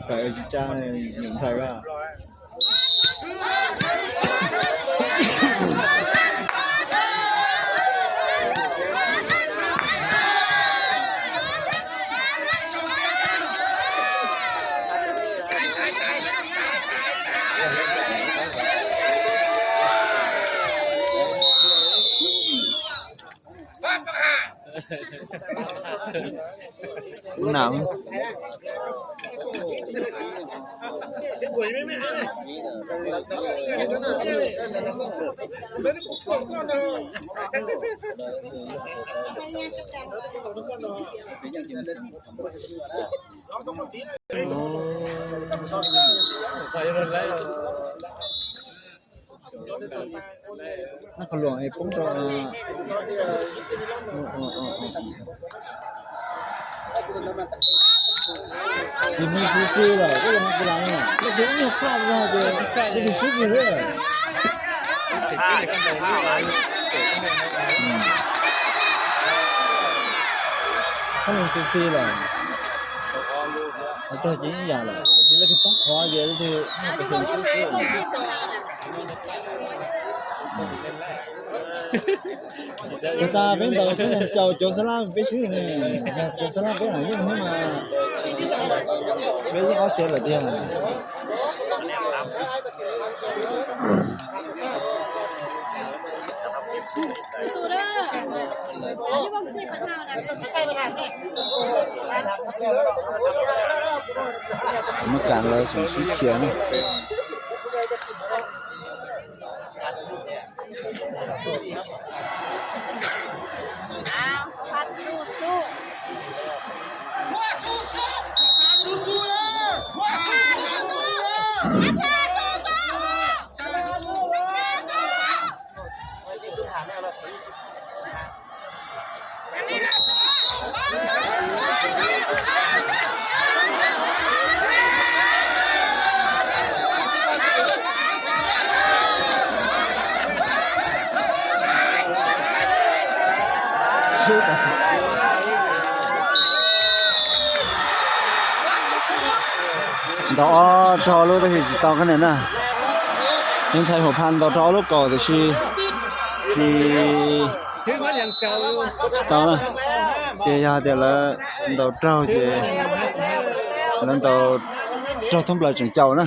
Tawm tsis tsa, nyuam ntxhais ko. Ub nam. Nab qhov luam es poob rau. Xis mus xis xis lawm, koj yuav mus kuv las no, leej twg ib nyuag plaj zog ces leej twg swb kiag xwb. Koj mus xis xis lawm, qhov rog ces ib yam lawm, ces leej twg poob qhov ces leej twg ib nyuag pes xees swb xwb. Tus tas peb ntaus peb yog caum cov xab laj peb swb ne, yog caum xab laj peb lam yeej thiab mas, peb yeej ob xev lawm tiag. Muab kas lawv tseem sib khiav ne. Ntaus ob rau lub tab sis tsis tau kab ne na. Yog ntxhais Huam Phas ntaus rau ob lub kaum tiam sis tsis tau na. Ces yog tias lawv ntaus raug ces lawv ntaus raug thoob plaws tseem caum na.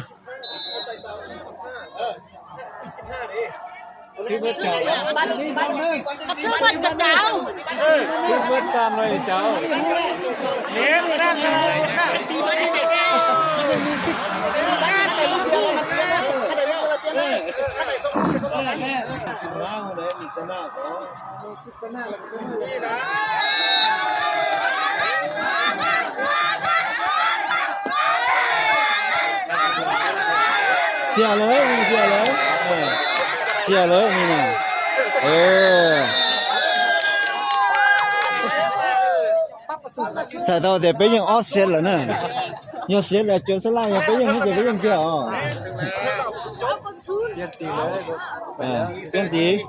Xia lawm, xia lawm, xia lawm ni na. Txhais tau tias peb yeej ob xev lawm na. Yog xev lawm cov xab laj yog peb yeej thiab ces peb yeej kiag os. Peb tiv.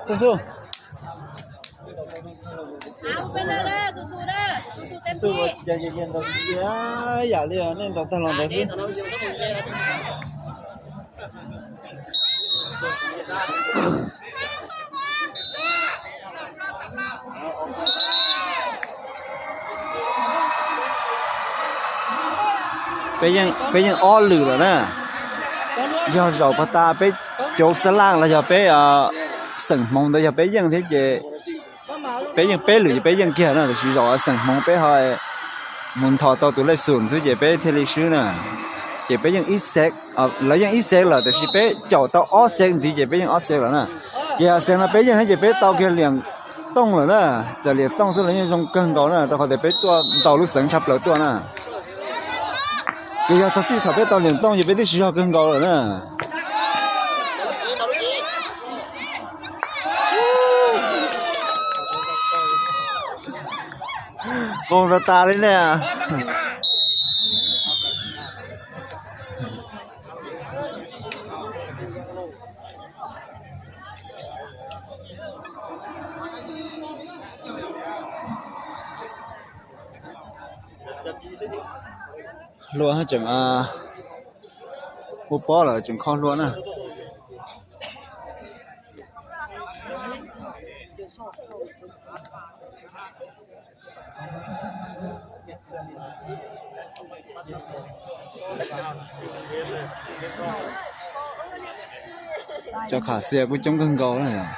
Xub xub. Xub ua cas yam li nej ntaus tag los ntawd xwb. Peb yeej ob lwm lawm na. Yog zaum pag tas peb cov xab laj los yog peb xeem Hmoov ntawd yog peb yeej thiab ces peb yeej peb lwm ces peb yeej kiag na, tiam sis zaum xeem Hmoov peb ho mus nthos tau tus lej xum xwb ces peb thiaj li swb na. Ces peb yeej ib xev, lawv yeej ib xev lawm tiam sis peb caum tau ob xev ntxiv ces peb yeej ob xev lawm na. Ces xeem no peb yeej thiab ces peb tau kiag Liam Tooj lawm na. Txawm Liam Tooj xwb los yeej zoo kawg nkaus na, rau qhov tias peb tuaj ntaus lub xeev tshaj plaws tuaj na. Ces yog txog txij thaum peb tau Liam Tooj ces peb twb tsis yog kawg nkaus lawm na. Qoo tas tas li ne. Hlua tseem ua pob lawm tseem kho hlua na. Cov kham xias kuj coob kawg nkaus na yom.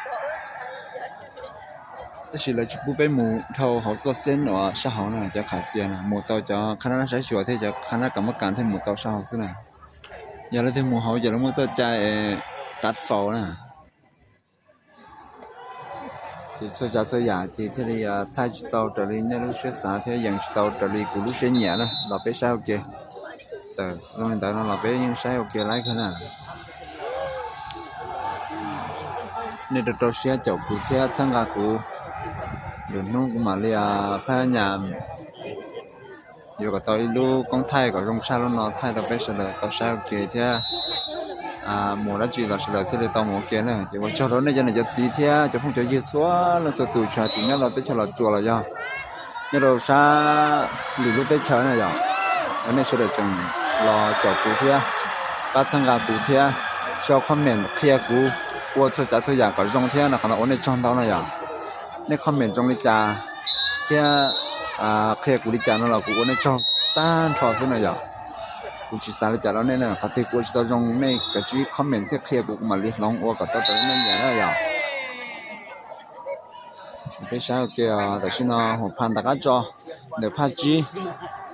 Tab sis lawv tsis pub peb mus dhau hauv txoj xeb uas sab hauv na, cov kham xias na. Mus tau cov qhab nab saib xyuas thiab cov qhab nab kam mab kas thiaj mus tau sab hauv xwb na. Yog leej twg mus hauv ces lawv muaj txoj cai tav faus na. Ces txhua tsav txhua yam ces thiaj li thaij tsis tau raws li nej lub siab xav thiab yees tsis tau raws li kuv lub siab nyiam na, los peb saib ua ke. Txawm zoo li ntawd no los peb yeej saib ua ke lawm kawg na. Nej rau rau siab caum kuv thiab txhawb nqa kuv, lwm hnub kuv mam li phaj nyas yuav kom tau ib lub koob thaij kom zoo tshaj lub no thaij rau peb sawv daws tau saib ua ke thiab mus dab tsi los sawv daws thiaj li tau mus ua ke na. Ces ua tsaug rau nej cov niam cov txiv thiab cov phooj cov ywg txhua leej txhua tus, tsis hais tus nyob rau teb chaws Los Tsuas los yog nyob rau sab lwm lub teb chaws na yom, nej sawv daws tseem los caum kuv thiab pab txhawb nqa kuv thiab sau comment qhia kuv ua txhua tsav txhua yam kom zoo thiab no, qhov no ua nej tsaug ntau no yom. Nej comment zoo li cas thiab qhia kuv li cas no los kuv ua nej tsaug tag nrho xwb no yom. Kuv tsis xav li cas rau nej na, qhov twg kuv ua tsis tau zoo nej kav tsij comment thiab qhia kuv, kuv mam li hloov ua kom tau raws li nej nyiam na yom. Peb saib ua ke, tam sim no hum phaj ntawm qab tso, ntawm phaj tsib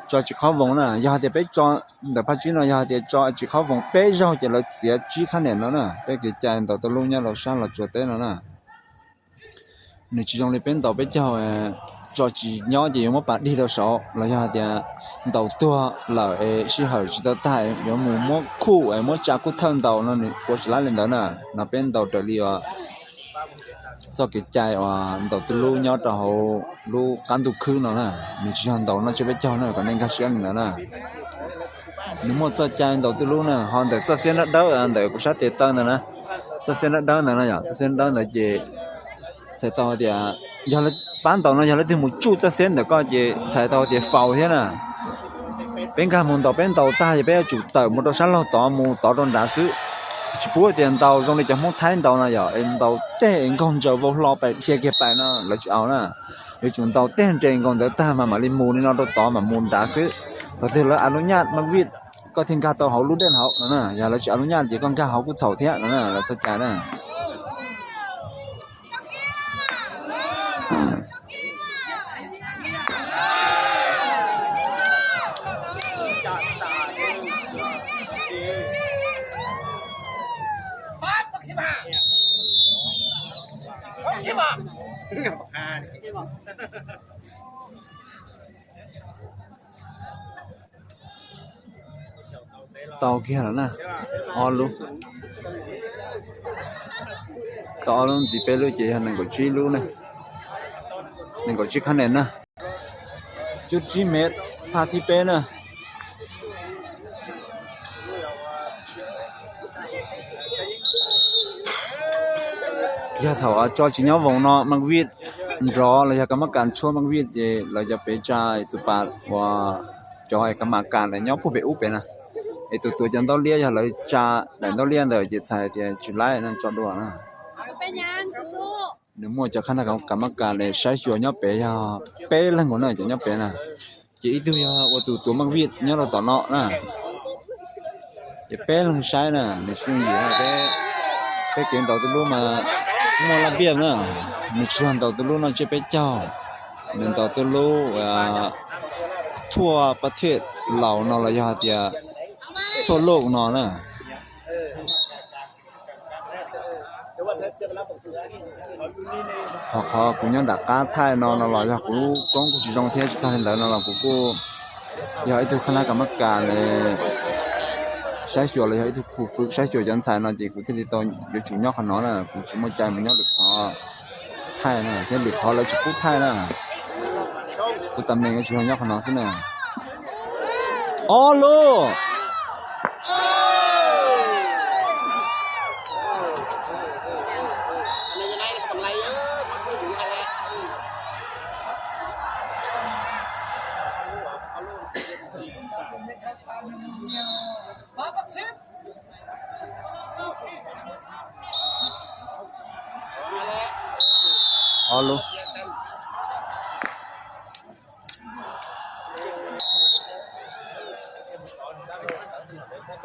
tso tsis khob voos na. Yog hais tias peb tso ntawm phaj tsib no yog hais tias tso tsis khob voos peb zaug ces lawv txiav tsib khab nim no na. Peb kev cai ntaus tuj lub nyob rau sab Los Tsuas teb no na, nws tsis zoo li peb ntaus peb caug, tso tsis nyob ces yuav muab pas dig rau saud los yog hais tias ntaus tuag lawm es sij hawm tsis tau tag yuav mus muab khuj es muab tsa kub thawj ntaus no nws ua tsis laib li ntawd na. No peb ntaus raws li uas txoj kev cai uas ntaus tuj lub nyob rau hauv lub qab ntuj khwb no na, nws tsis yog ntaus noj tsiab peb caug na, kom nej nkag siab li ntawd na. Nws muaj txoj cai ntaus tuj lub na, ho ntawm txoj xiab dawb dawb ntawm kuv sab tes taw ntawd na, txoj xiab dawb dawb ntawd no yom, txoj xiab dawb ntawd ces txhais tau tias yog pab ntaus no yog leej twg mus tsuj txoj xiab ntawm koj ces txhais tau tias faus thiab na. Peb nkag mus ntaus, peb ntaus tag ces peb yuav tsum tawm mus rau sab laug tod mus tod rau nrad xwb. Tsis pub tias ntaus zoo li cov Hmoob Thaib ntaus no yom, es ntaus teg es nkaug ntsaws vau hlo pais dhia kiag pais no lawv tsis au na. Yuav tsum ntaus teg nres nkaus ntawd tag mas mam li mus li no rau tod mas mus nrad xwb. Thaum twg lawv a lub nyaj mas vij koj thiaj nkag tau hauv lub dej hauv no na, yog lawv tsis a lub nyaj ces koj nkag hauv kuj txhaum thiab no na, lawv txoj cai na. Tau kiag lawm na, ob lub, tau ob lub ntxiv peb lub ces yog nees nkaum tsib lub na, nees nkaum tsib khab nim na. Cub tsib mev, phaj thib peb na. Yog thaum tso tsis nyob voos no mas vij nrov los yog ka mab kas tshuab mas vij ces lawv cov pem tsa tus pas uas cov ka mab kas lawv nyob puag pem ub pem na, es tus tuav cov ntaub liab yog lawv tsa daim ntaub liab ntawd ces txhais tias tsis laib no tso dua na. Nws muaj cov khab nab ka mab kas lawv saib xyuas nyob pem yog peb leeg nkaus na, cov nyob pem na. Ces ib tug yog ua tus tuav mas vij nyob rau tom no na. Ces peb leeg saib na, nws tsis yooj yim na, peb, peb kev ntaus tuj lub mas muaj laj npiaj na, nws tsis yog ntaus tuj lub noj tsiab peb caug, nws ntaus tuj lub thuaj pab thiaj laus no los yog hais tias thuaj loj no na. Ho qhov kuv nyob nram qab thaij no no los yog kuv lub koob kuj tsis zoo thiab tsis tag li ntawd no los kuv kuj yog ib tug khab nab ka mab kas saib xyuas los yog ib tug khu fwv saib xyuas cov ntxhais no ces kuv thiaj li tau yuav tsum nyob qhov no na, kuv tsis muaj cai mus nyob lwm qhov thaij na, thiab lwm qhov lawv tsis pub thaij na. Kuv tam neem yuav tsum nyob qhov no xwb na. Ob lub. Ob lub.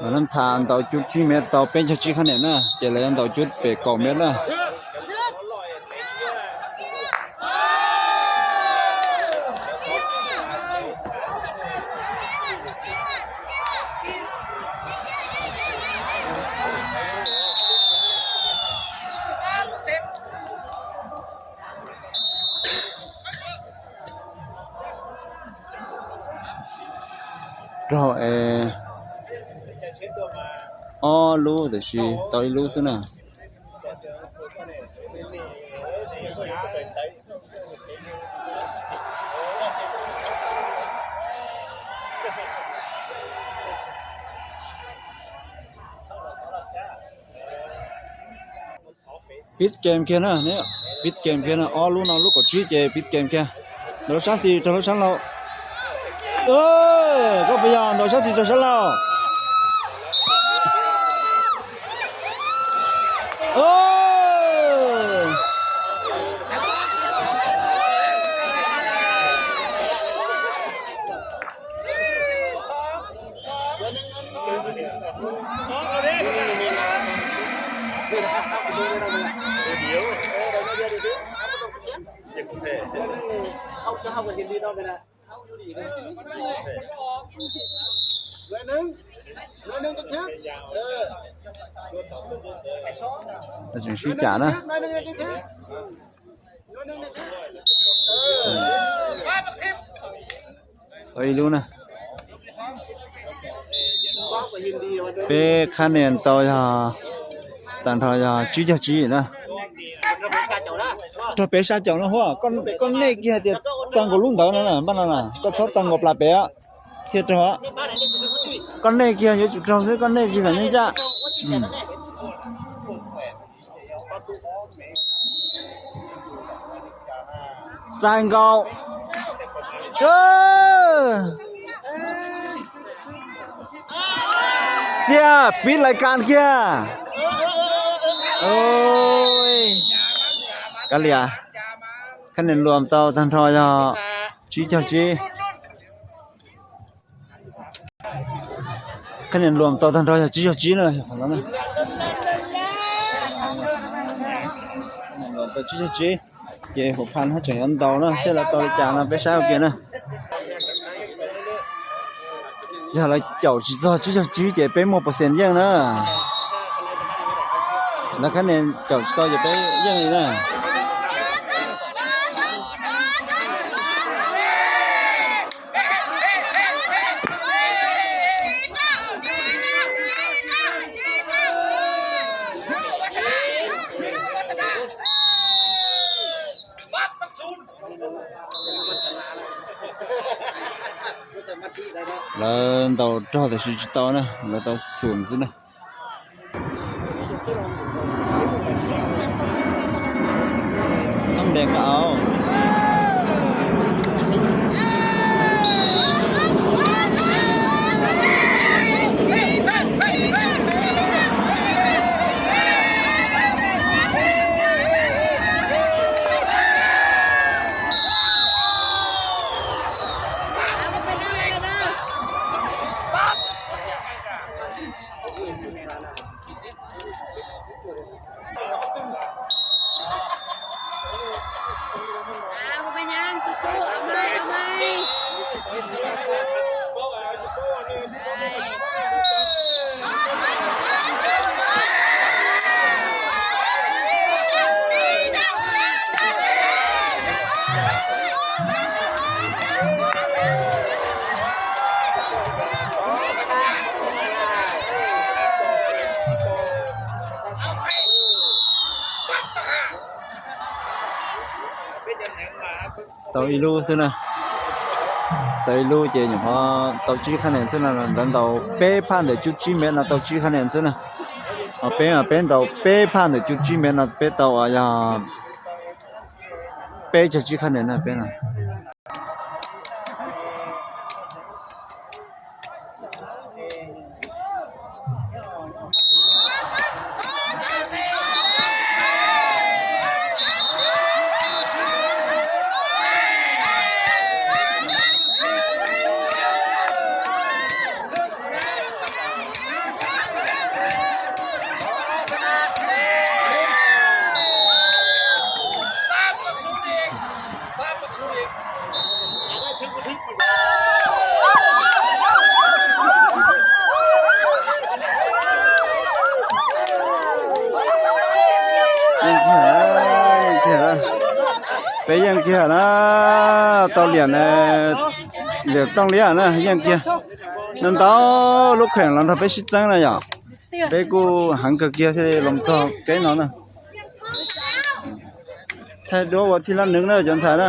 Lawv tham ntaus cuv tsib mev tau peb caug tsib khab niam na, ces lawv yuav ntaus cuv pem kaum mev na. Raug es ob lub tiam sis tau ib lub xwb na. Pib game kiag na, pib game kiag na, ob lub no lub kaum tsib ces pib game kiag. Ntaus sab xis rau lub sab laug. Koj puas yog ntaus sab xis rau sab laug? Tseem sib cam na. Tau ib lub na. Peb khab niam tau yog, tag nrho yog tsib caug tsib na. Raug peb sab caum no huaj, koj nej kiag tias tag nkaus lub ntawd no na, npaj no na, koj txhob tag nkaus plas pem thiaj raug. Koj nej kiag yuav tsum raug xwb, koj nej kiag kom yeej ncaj. Txais nkaus. Xiab pib lais kas kiag. Kav liam, khab niam luam tau tag nrho yog tsib caug tsib. Khab niam luam tau tag nrho yog tsib caug tsib na, yog qhov no na. Khab niam luam tau tsib caug tsib, ces hauv phaj hab tseem yuav ntaus na, seb lawv tau li cas no peb saib ua ke na. Yog lawv caum tsis txog tsib caug tsib ces peb muaj percent yeej na. Lawv khab niam caum tsis tau ces peb yeej li na. Lawv ntaus rog tiam sis tsis tau na, lawv tau xum xwb na. Ntaus ntes nqa au. Tau ib lub xwb na. Tau ib lub ces nyuam qhuav tau tsib khab niam xwb na, lawv ntaus peb phaj ntawm cuj tsib mev no tau tsib khab niam xwb na. Ho peb, peb ntaus peb phaj ntawm cuj tsib mev no peb tau yog peb caug tsib khab niam na peb na. Yeej kiag, yeej kiag na. Peb yeej kiag na, tau liam, liam tooj liab na, yeej kiag. Ntau ntau lub kheem los nrog peb sib txeeb na yom. Peb kuj heev kawg kiag thiaj los txog kev no na. Thaij duab ua thij lab nws na cov ntxhais na.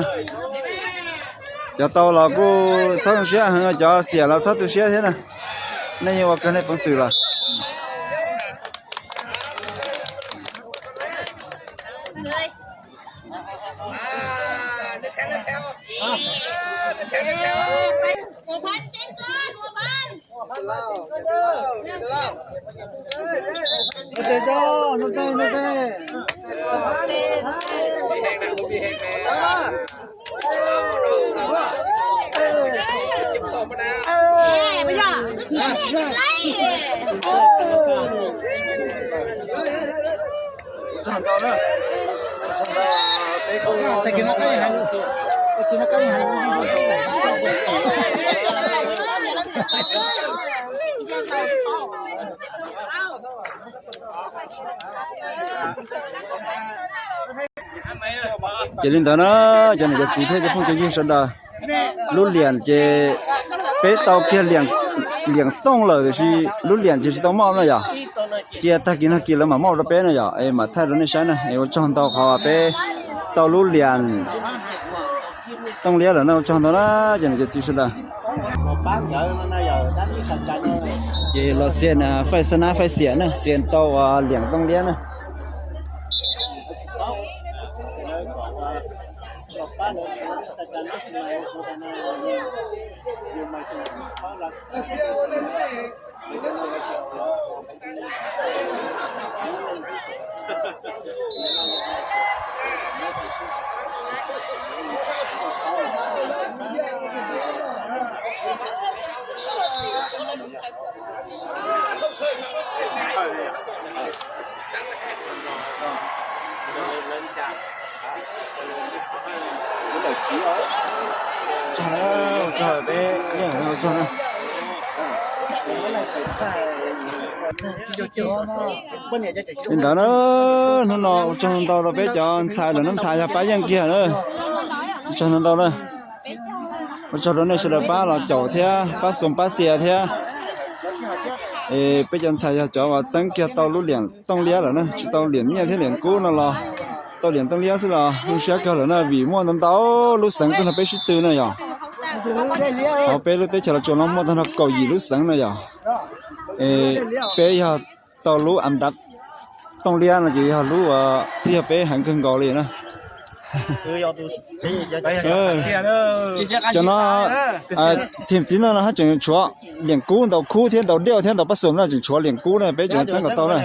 Cov tau los kuj txhob tu siab heev, cov xiam los txhob tu siab thiab na. Nej yeej ua kawg nej peev xwm los. Ces li ntawd na, cov niam cov txiv thiab cov phooj cov ywg sawv daws, lub liam ces peb tau kiag liam tooj lawm tiam sis lub liam ces tsis tau moj na yom. Cia tag kis no kis lawv mam moj rau peb na yom, es mam thaij rau nej saib na. Es ua tsaug ntau qhov peb tau lub liam tooj liab lawm na, ua tsaug ntau na cov niam cov txiv sawv daws. Ces los xiam faij xab nab faij xiam na, xiam tau liam tooj liab na. Li ntawd na, hnub no ua tsaug ntau rau peb cov ntxhais lawm na, ntxhais yog pab yeej kiag na. Ua tsaug ntau ntau na. Ua tsaug rau nej sawv daws pab los caum thiab pab xum pab xias thiab. Es peb cov ntxhais yog cov uas txeeb kiag tau lub liam tooj liab lawm na, tsis tau liam nyiaj thiab liam kub no los tau liam tooj liab xwb los zoo siab kawg lawm na, vim muaj ntau ntau lub xeev tuaj nrog peb sib tw na yom. Hauv peb lub teb chaws Los Tsuas no muaj tag nrho kaum yim lub xeev na yom. Es peb yog tau lub am dav tooj liab no ces yog lub uas twb yog peb heev kawg nkaus li na. Cov no, thim txiv no no haj tseem tshuav liam kub ntau khub thiab ntau diauj thiab ntau pab xum no tseem tshuav liam kub na, peb tseem txeeb kom tau na.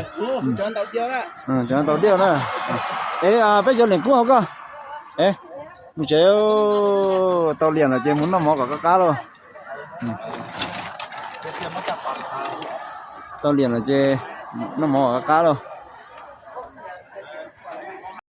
Tseem ntau diauj na. Es peb cov liam kub hauv koj. Es mus tsev, tau liam lawm ces mus noj mov kom qab qab lauj. Tau liam lawm ces noj mov kom qab qab lauj.